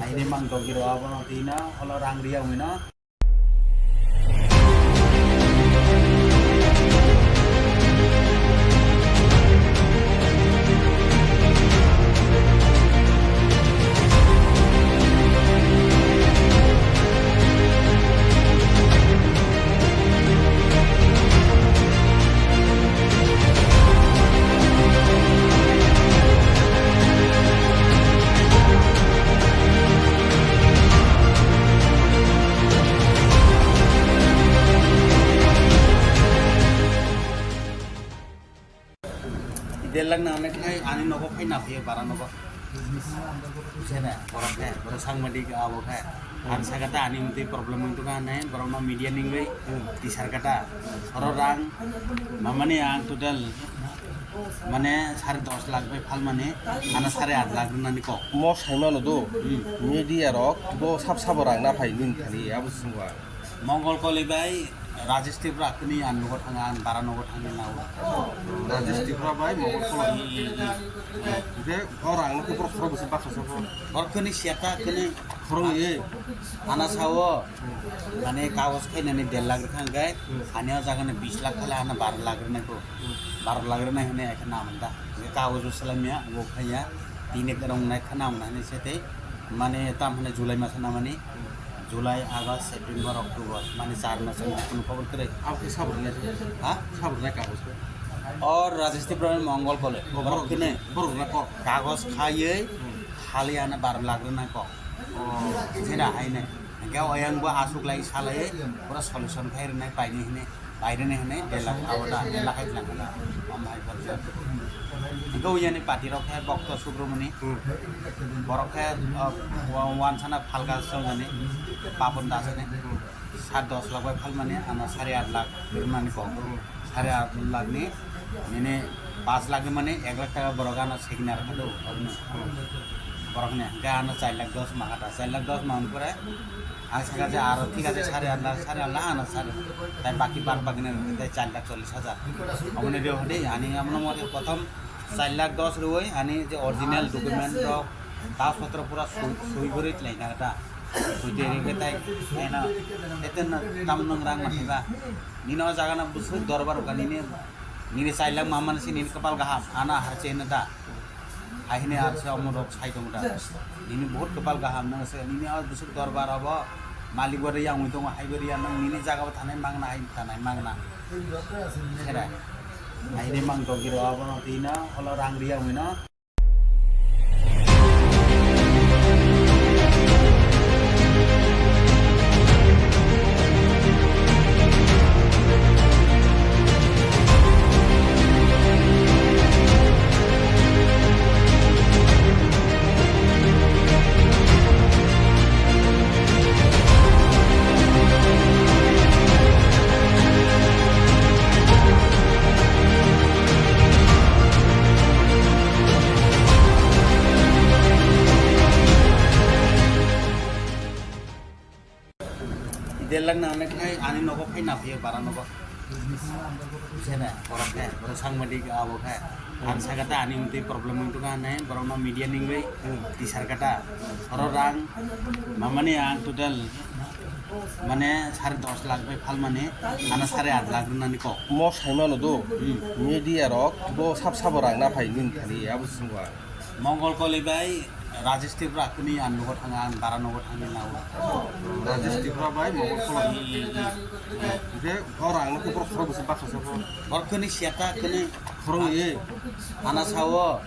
Hai hwnwi mang tongkhe rw abono twi no, holo rang rwya wngwi no. Delak na onek khai ani nogo khai na phi bara nogo. Sena borok khai, borok sangmadi abo khai. Ang saka ta ani mti problem itu kan ne, borok no media ningwi tisar kata. Oro rang mamani ang total mane sare dos lakh bai phalmani, ana sare at lakh rwnani kok. Mo saimano do, Hmm. media rok bo sab sabo rang na phai nin thani abo sungwa. Mongol Koloi bai Rajesh Tripura kini ang nogo thanga, ang bara nogo thangwi nao. Rajesh Tripura bai Mongol Koloi. Hwnkhe o rang no khe borok khorok bwswk baksa sabo. Borok kini siyata kini khorok ye. Ana sao, mane kagoj khainani der lakh rwkha hwnkhe, Hmm. ani o jaga ni bish lakh khale ana baro lakh rwnai ko. Hmm. Baro lakh rwnai hwnwi ekhe nam da. Hwnkhe kagoj o swlaimya, bo khaiya, tin ek rong nai khana hwnwi se tei. Mane tam hwnwi July masa namani, July, August, September, October, mane char mas wngkha kunu khobor kwrwi. Abo khe sabo rwnai? Ha? Sabo rwnai kagoj khe? O Rajesh Tripura Mongol Koloi. O borok Borok kene. Borok rwnai kok? Kagoj khaiwi Hmm. hali ana baro lakh rwnai kok. Oh. Jera haine. Hingke oyang bo asuk lai salai pura solution khai rwnai paini hine. Baireni hwnwi der lakh abo da, der lakh hai tlang hwnwi. Omo hai borjak. Hingke uyani party rok khe Bokto Subramani. Hmm. Borok khe, uh, wa-, wansana phalka songani, Papon Dasani. Hmm. Sat dos lakh bai phalmani, ano sare at lakh rwnani kok. Hmm. Sare at lakh ni, nini pas lakh ni mani ek lakh taka borok ano signature kha do, borokni. Hmm. Borokni, hingke ano char lakh dos mangkha ta, char lakh dos mangni pore, Ang saka je aro thik ase, sare at lakh, sare at lakh ano sare. Tai baki bad baki na tai char lakh chollish hajar. Aboni reo hadi ani amno mori prothom char lakh dos roi ani je original document rok, kagoj potro pura soi, soi guri lai na ta. Soi de ri tai ena eten tam nang rang ma ba. Nino jaga na bwswk dorbar ka nini, nini char lakh mamani si nini kapal gaham, ana harche na ta. Hai hwnwi ar se omo rok sai tongo da. Nini buhut kwpal kaham, nang se nini o bwswk dorbar obo malik bo rwya wngwi tongo, hai bo rwya, nang nini jaga bo thanai mangna, hai thanai mangna. Serai. Hai hwnwi mang tongkhe rw abono twi no, holo rang rwya wngwi no. Delak na onek khai ani nogo phai na phiyo bara nogo. Sene, borok khe, borok sangbadik abo khe. Ang saka ta ani mutwi problem wng tongkha hinwi, borokno media ningwi tisar kha ta. Oro rang mamani ang total mane sare dos lakh bai phalmani, ano sare aat lakh rwnani kok. Mo saimano do, hmm, media rok bo sab sabo rang na phai nini thani abo swngo ang. Mongol Koli bai Rajesh Tripura kuni ang nogo thanga, ang bara nogo thangwi nao. Rajesh Tripura bai Mongol Koli. Hmm, hmm, hmm. Hingke o rang no khe borok khorok bwswk baksa sabo. Borok kuni siata kuni. Khorok ye. Ana sao,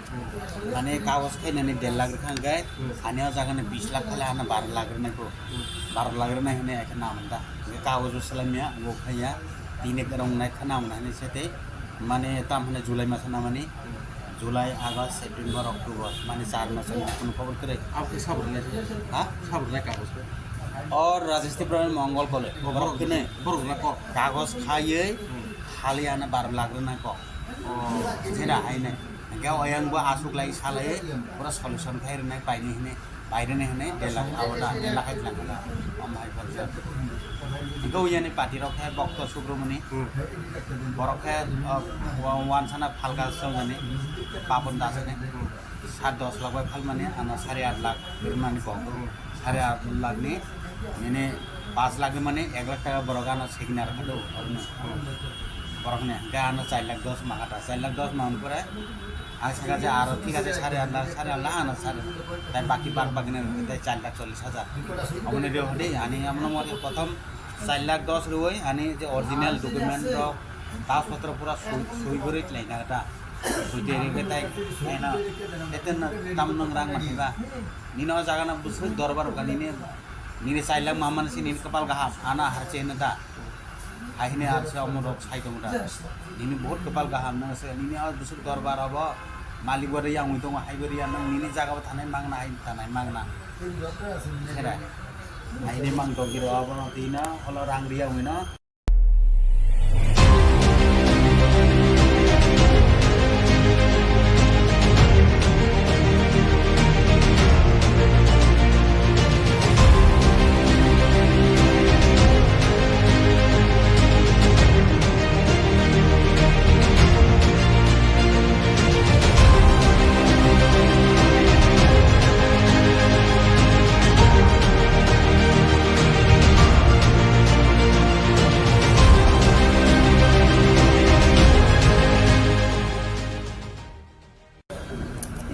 mane kagos khainani der lakh rwkha hwnkhe, hmm, ani o jaga ni bis lakh khale ana baro lakh rwnai kho. Hmm. Baro lakh rwnai hwnwi hai khe namani da. Hwnkhe kagos bo swlaimya, bo khaiya, tini kwrwng nai kha namani hinwi se tei, mane tam hwnwi July masa namani, hmm, July, August, September, October, mane char mas ni kunu khobor kwrwi. Abo khe sabo rwnai kha? Ha? Sabo rwnai kagos khe? O Rajesh Tripura ni Mongol Koli. O, borok borok, kene borok rwna kok. Kagos khaiwi, hmm, hali ana baro lakh rwnai kok. Oh. Jera haine. Hingke oyang bo asuk lai salai pura solution khai rwnai paini hine, pai rwnai hine, delak abo da, delak khai tlang da. Om hai borjak. Hingke oyani party rok khe Bokto Subramani. Hmm. Borok khe, uh, wa-, wansana phalka songani, Papon Das ni. Hmm. Sat dos lakh bai phalmani, ano sari at lakh rwnani kok. Hmm. Sari at lakh ni, nini pas lakh ni mani ek lakh taka borok ano sign rwkha do, oroni. Hmm. Borokni, hingke ano char lakh dos mangkha ta, char lakh dos mangkha pore, ang saka je aro thik ase, sari at lakh, sari at lakh ano sari, tai baki bak bagini rwkha, tai char lakh chollish hajar. Omoni rw hwdi, ani amno mori prothom char lakh dos rwui, ani je original document rok, kagoj potro pura sui, sui guri tlaina ta. Sui twi rwgwi tai, eno, eto no, tam nwng rang manwi ba. Nini o jaga no bwswk dorbar rwkha, nini, nini char lakh mamani se nini kwpal kaham, ano harche hino da. Hai hini harche omo rok sai tongo da. Nini bahut kwpal kaham, nwng se nini o bwswk dorbar obo, malik bo rwya wngwi tongo, hai bo rwya, nwng nini jaga bo thanai mangna, hai thanai mangna. Sera. Hai hini mang dogiro obo no twi no, olo rang rwya wngwi no.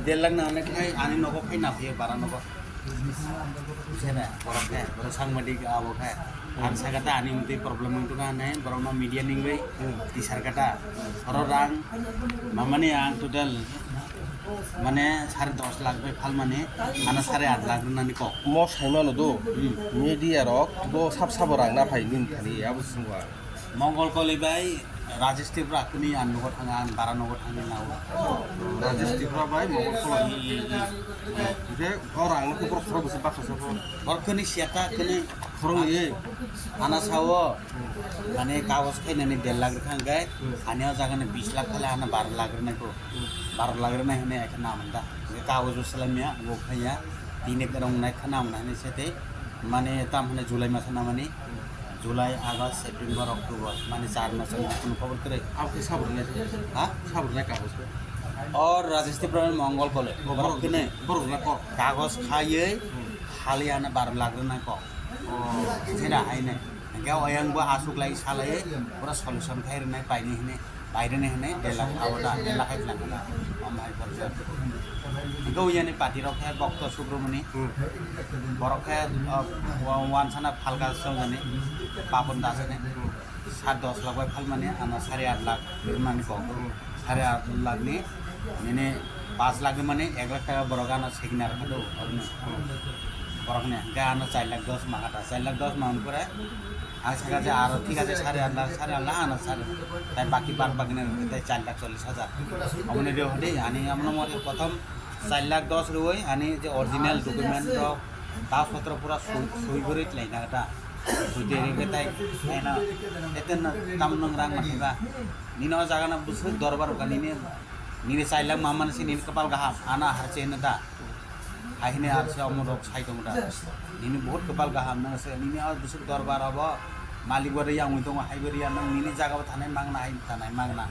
Delak na onek khai ani nogo khai na phiyo bara nogo. Sene, borok khe, borok sangbadik abo khe. Ang saka ta ani mutwi problem wng tongkha hinwi, borokno media ningwi, hmm, tisar kha ta. Oro rang, mamani ang total, mane, sare dos lakh bai phalmani, ano sare at lakh rwnani kok. Mo saimano do, hmm, media rok bo sab sabo rang na phai nini thani, abo swngo ang. Mongol Koli bai Rajesh Tripura kuni ang nogo thanga, ang bara nogo thangwi nao. Rajesh Tripura bai Mongol Koli. Hingke o rang no khe borok khorok bwswk baksa sabo. Borok kuni siata kuni. Khorok ye. Ana sao, mane kagos khainani der lakh rwkha hwnkhe, hmm, ani o jaga ni bis lakh khale ano baro lakh rwnai kho. Hmm. Baro lakh rwnai hwnwi hai khe namani da. Hingke kagos bo swlaimya, bo khaiya, tini kwrwng nai kha namani hinwi se tei, mane tam hwnwi July masa namani. July, August, September, October, mane char mas wngkha kunu khobor kwrwi. Abo khe sabo rwnai kha? Ha? Sabo rwnai kagos khe? O Rajesh Tripura ni Mongol Koli. O, borok borok, kene. Borok rwna kok. Kagos khaiwi, hmm, hali ano baro lakh rwnai kok. Oh. Jera haine. Hingke oyang bo asuk lai salai pura solution khai rwnai paini hwnwi. Baireni hwnwi delak abo da, delak hai tlang da. Om hai borjak. Hingke uyani party rok khe Bokto Subramani. Hmm. Borok khe, uh, wa-, wansana phalka songani, Papon Das ni. Hmm. Sat dos lakh bai phalmani, ano sari at lakh rwnani kok. Hmm. Sari at lakh ni, nini pas lakh ni mani ek lakh taka borok ano sign rwkha do, oroni. Hmm. Borokni, hingke ano char lakh dos mangkha ta, char lakh dos mangni pore, Ang saka je aro thik ase, sari at lakh, sari at lakh ano sari. Tai baki bak bagini rwgwi tai char lakh chollish hajar. Oboni rw hwdi, ani amno mori prothom char lakh dos rwui, ani je original document rok, kagoj potro pura sui, sui guri tlaina ta. Sui twi rwgwi tai, eno, eto no tam nwng rang manwi ba. Nini o jaga no bwswk dorbar rwkha nini, nini char lakh mamani se nini kwpal kaham, ano harche hino da. Hai hwnwi R C omo rok sai tongo da. Nini buhut kwpal kaham, nwng se nini o bwswk dorbar obo malik bo riyangwi tongo, hai bo riya nwng nini jaga bo thanai mangna, hai thanai mangna.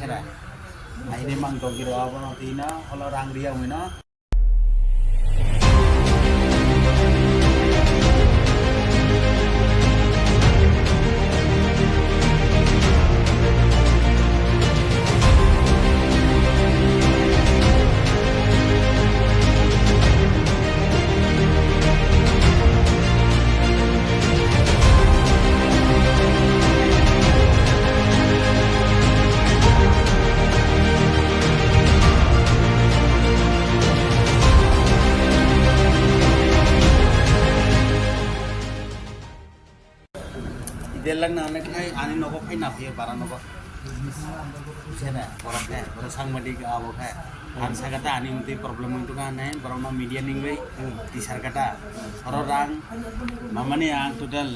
Sera. Hai hwnwi mang tongkhe rw abono twi no, holo rang riyangwi no. Delak na onek khai ani nogo phai na phiya bara nogo. Sena, borok khe, borok sangbadik abo khe. Ang saka ta ani mtwi problem wng tukha hinwi borokno media ningwi tisar kata. Oro rang mamani ang total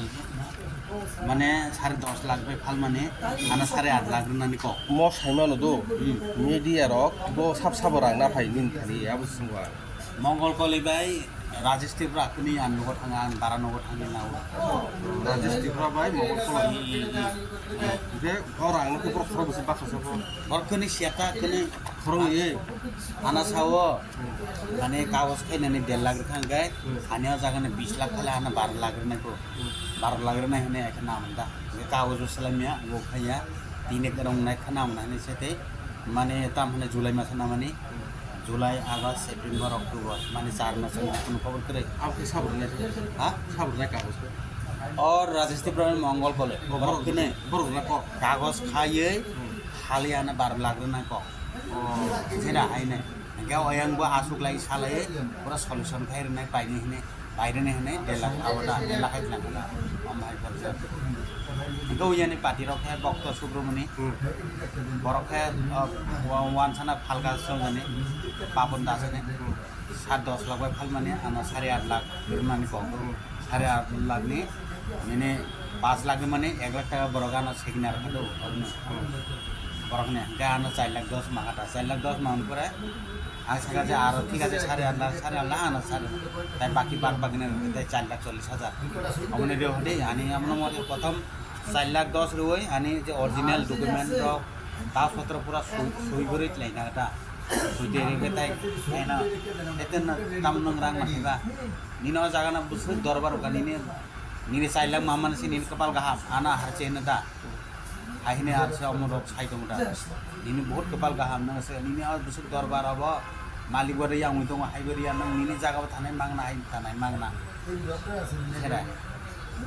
mane sare dos lakh bai phalmani, ano sare aat lakh rwnani kok. Mo saimano do, hmm, media rok bo sab sabo rang na phai nini thani abo sungwa. Mongol Koli bai Rajesh Tripura kuni ang nogo thanga, ang bara nogo thangwi nao. Rajesh Tripura bai Mongol Koli. Hwnkhe o rang no khe borok khoro bwswk baksa sabo. Borok kuni siata kuni khoro ye. Ana sao, mane kagoj khainani der lakh rwkha hwnkhe, hmm, ani o jaga ni bis lakh khale ana baro lakh rwnai ko. Hmm. Baro lakh rwnai hwnwi ai khe namani da. Hwnkhe kagoj o swlaimya, bo khaiya, tini kwrwng nai khe namani hinwi se tei, mane tam hwnwi July masa namani, hmm, July, August, September, October, mane char mas wngkha kunu khobor kwrwi. Abo khe sabo rwnai? Ha? Sabo rwnai kagoj khe? O Rajesh Tripura ni Mongol Koli. O, borok borok kene. Borok rwnai kok? Kagoj khaiwi, hmm, hali ana baro lakh rwnai kok. Oh. Jera haine. Hingke oyang bo asuk lai salai pura solution khai rwnai paini hine, pairwni hine, dela aboda, dela khai tlang kala. Om hai borja. Hingke oyani party rok khe bokto sukrumuni. Hmm. Borok khe, uh, wa-, wansana phalga songani, Papon Dasani. Hmm. Sat dos lakh bai phalmani, ano sari at lakh rwnani kok. Hmm. Sari at lakh ni nini pas lakh ni mani ek lakh taka borok ano signature kha do, borokni. Borokni hwnkhe ano char lakh dos mangkha ta, char lakh dos mangni pore ang sakha je aro thik ache sari at lakh, sari at lakh ano sari, tai baki bad baki ni rwkhe tai char lakh chollish hajar. Aboni reo hwdi ani amno mori prothom char lakh dos rwui ani je original document rok ta sotro pura sui, sui guri tlaina ta. Sui teri ke tai eno etenna tam nung rang mani ba. Nini o jaga na bwswk dorbar wngkha nini, nini char lakh mamani se nini kwpal kaham, ana harche hino da. Hai hini harche omo rok sai tongo da. Nini buhut kwpal kaham, nang se nini o bwswk dorbar obo malik bo riyangwi tongo, hai bo riya nang nini jaga bo thanai mangna, hai thanai mangna. Sera.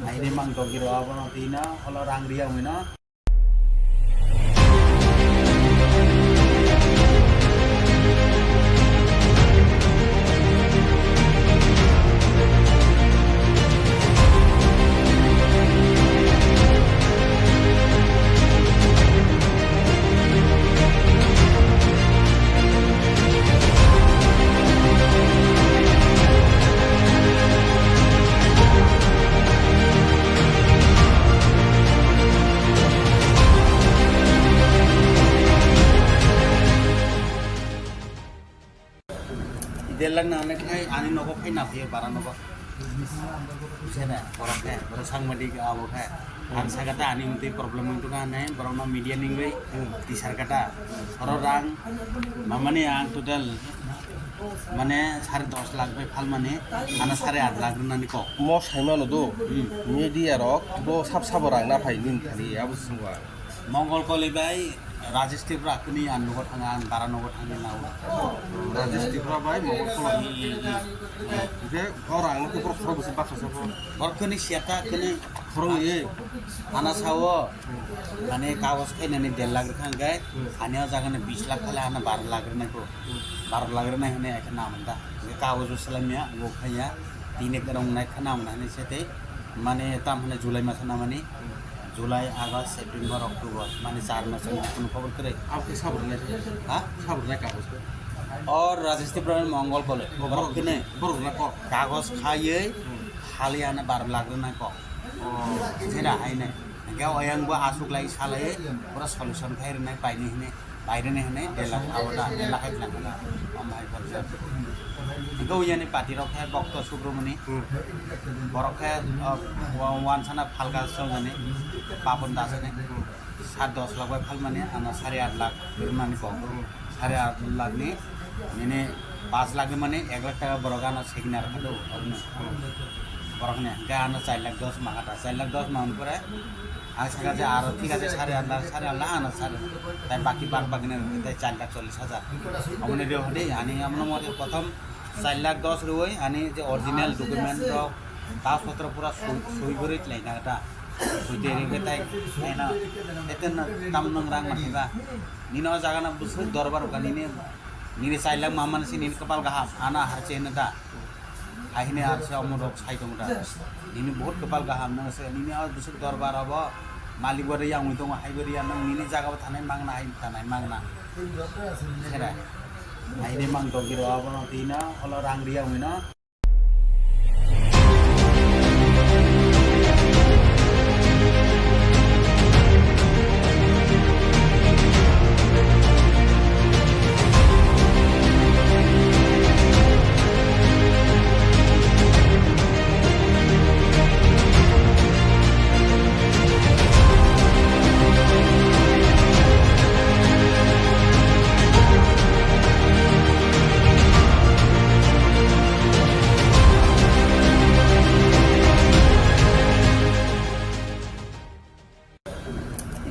Hai hini mang tongkhe rw abono twi no, holo rang riyangwi no. Delak na onek khai ani nogo phai na phiya bara nogo. Sena, borok khe, borok sangbadik abo khe. Ang saka ta ani mtwi problem wng tukha hinwi borokno media ningwi tisar kata. Oro rang mamani ang total mane sare dos lakh bai phalmani, ano sare at lakh rwnani kok. Mo saimano do, hmm, media rok bo sab sabo rang na phai nini thani abo sungwa. Mongol Koli bai Rajesh Tripura kuni ang nogo thanga, ang bara nogo thangwi nao. Rajesh Tripura bai Mongol Koli. Hwnkhe o rang no khe borok khoro bwswk baksa sabo. Borok kuni siata kuni khorong ye. Ana sao, mane kagoj khainani der lakh rwkha hwnkhe, hmm, ani o jaga ni bis lakh khale ana baro lakh rwnai ko. Hmm. Baro lakh rwnai hwnwi ai khe namani da. Hwnkhe kagoj o swlaimya, bo khaiya, tini kwrwng nai khe namani hinwi se tei, mane tam hwnwi July masa namani. Hmm. July, August, September, October, mane char mas wngkha kunu khobor kwrwi. Abo khe sabo rwnai? Ha? Sabo rwnai kagoj khe? O Rajesh Tripura ni Mongol Koli. O, borok borok kene. Borok rwnai kok? Kagoj khaiwi, hmm, hali ana baro lakh rwnai kok. Oh. Jera haine. Hingke oyang bo asuk lai salai pura solution khai rwnai paini hine, pairwni hine, der lakh aboda, der lakh khai tlang kala. Om hai borja. Hingke uyani party rok khe Bokto Subramoni. Hmm. Borok khe, uh, wa-, wansana phalka swngjani, Papon Das hinwi. Hmm. Sat dos lakh bai phalmani ano sare at lakh rwnani kok. Hmm. Sare at lakh ni nini pas lakh ni mani ek lakh taka borok ano signer kha do, borokni. Hmm. Borokni hingke ano char lakh dos maka ta, char lakh dos man pore ang saka je aro thik ache sare at lakh, sare at lakh ano sare. Tai baki bak bagini rwgwi tai char lakh chollish hajar. Omoni rw hwdi ani amono mori prothom char lakh dos rwui ani je original document rok, kagoj potro pura sui, sui guri tlai na ta. Sui twi rwgwi tai, tai no, eto no tam nwng rang mani ba. Nini o jaga no bwswk dorbar rok nini, nini char lakh mamani se nini kwpal kaham, ano harche hino ta. Hai hini harche omo rok sai tongo ta. Nini bahut kwpal kaham, nwng se nini o bwswk dorbar obo, malik bo riyang oi tongo, hai bo riya nwng nini jaga bo thanai mangna, hai thanai mangna. Sera. Hai hini mang tongkiro abono twi no, olo rang riyang oi no.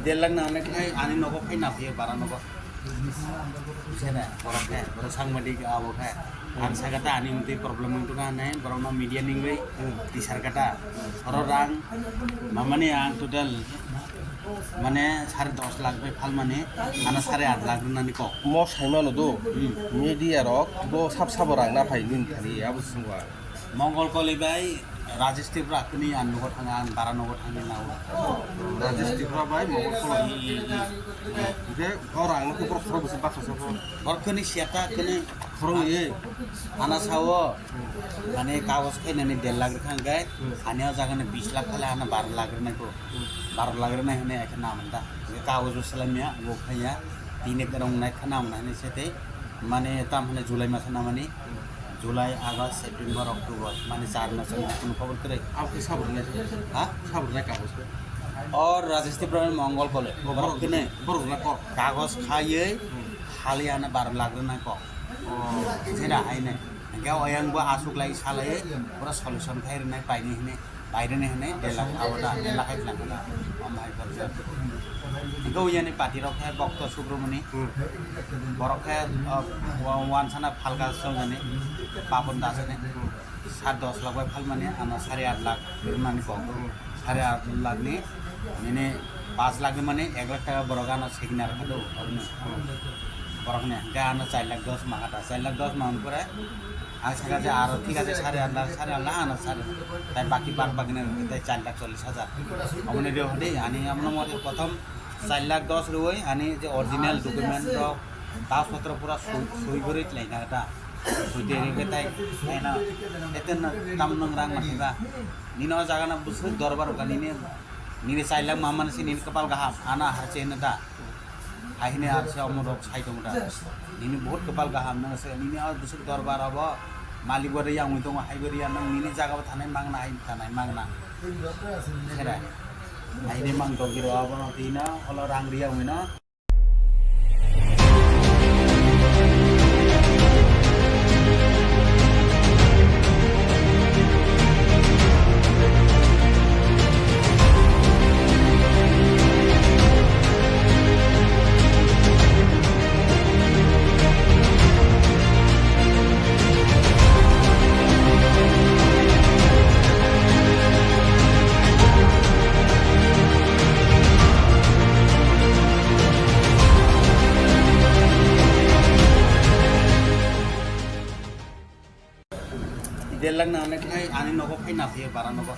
Delak na ane khai ani nogo khai na phiye bara nogo. Sene, borok khe, borok sangbadik abo khe. Ang saka ta ani mtwi problem wng tongkha hinwi, borokno media ningwi tisar kata. Oro rang, mamani ang total, mane, sare dos lakh bai phalmani, ano sare at lakh rwnani kok. Mo saimano do, hmm, media rok bo sab sabo rang na phai nini thani, abo sungwa. Mongol Koli bai Rajesh Tripura kini ang nogo thanga, ang bara nogo thangwi nao. Rajesh Tripura bai Mongol Koli. Hingke o rang no khe borok khorok bwswk baksa sabo. Borok kini siata kini khorok ye. Ana sao, mane kagos khainani der lakh rwkha hingke, hmm, ani o jaga ni bis lakh khale ana baro lakh rwnai ko. Hmm. Baro lakh rwnai hwnwi ai khe naman da. Hingke kagos bo swlaimya, bo khaiya, tini rong nai khe naman hinwi se tei, mane tam hwnwi July masa namani. July, August, September, October, mane char mas wngkha, kunu khobor kwrwi. Abo khe sabo rwnai? Ha? Sabo rwnai kagos khe? O Rajesh Tripura ni Mongol Koli. O borok borok kene. Borok rwnai kok. Kagos khaiwi, hmm, hali ano baro lakh rwnai kok. O. Jera haine. Hingke oyang bo aswk lai salai, pura solution khai rwnai paini hine. Baireni hwnwi delak abo da, delak hai tlang da. Omo hai borjak. Hingke uyani party rok khe Bokto Subramoni. Hmm. Borok khe, uh, wa-, wansana phalka swngjani, Papon Das hinwi. Hmm. Sat dos lakh bai phalmani, ano sare at lakh rwnani kok. Hmm. Sare at lakh ni, nini pas lakh ni mani ek lakh taka borok ano signer kha do, borokni. Hmm. Borokni hingke ano char lakh dos maka ta, char lakh dos man pore, ang saka je aro thik ache sare at lakh, sare at lakh ano sare, tai baki bak bagini rwgwi tai char lakh chollish hajar. Omoni rw hwdi, ani amono mori prothom char lakh dos rwui ani je original document rok, kagos potro pura sui, sui guri tlai na ta. Sui twi rwgwi tai, tai no, eto no tam nwng rang mani ba. Nini o jaga no bwswk dorbar rwkha nini, nini char lakh mamani se nini kwpal kaham, ano harche hino ta. Hai hini harche omo rok sai tongo ta. Nini bahut kwpal kaham, nwng se nini o bwswk dorbar obo, malik bo riyang oi tongo, hai bo riya nwng nini jaga bo thanai mangna, hai thanai mangna. Sera. Hai hini mang tongkiro abono twi no, olo rang riyang oi no. Delak na ane khai ani nogo khai na phiye bara nogo.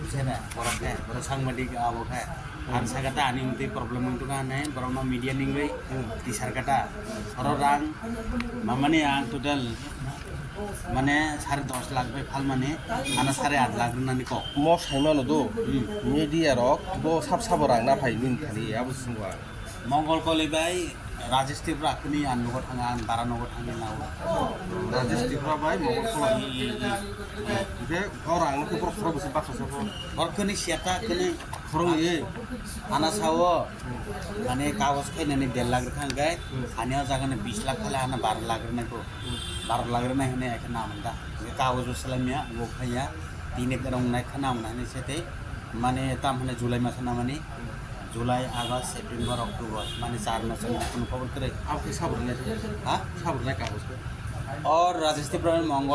Sene, borok khe, borok sangbadik abo khe. Ang saka ta ani mtwi problem wng tongkha hinwi, borokno media ningwi tisar kata. Oro rang, mamani ang total, mane, sare dos lakh bai phalmani, ano sare at lakh rwnani kok. Mo saimano do, hmm, media rok bo sab sabo rang na phai nini thani, abo sungwa. Mongol Koli bai Rajesh Tripura kini an nogo thanga, an bara nogo thangwi nao. Rajesh Tripura bai Mongol Khulai. Hingke o rang no khe borok khoro bwswk baksa sabo. Borok kini siata kini. Khoro ye. Ana sao. Mane kagoj khainani der lakh rwkha hingke. Ani o jaga ni bis lakh khale ana baro lakh rwnai ko. Baro lakh rwnai hwnwi ekhe nam da. Hingke kagoj o swlaimya, bo khaiya. Tini rong nai khana mwnai hwnwi se tei. Mane tam hwnwi July masa namani. July, August, September, October, mane char mas wngkha, khunu khobor kwrwi. Abo khe sabo rwnai se? Ha? Sabo rwnai kagoj khe? O Rajesh Tripura ni Mongol.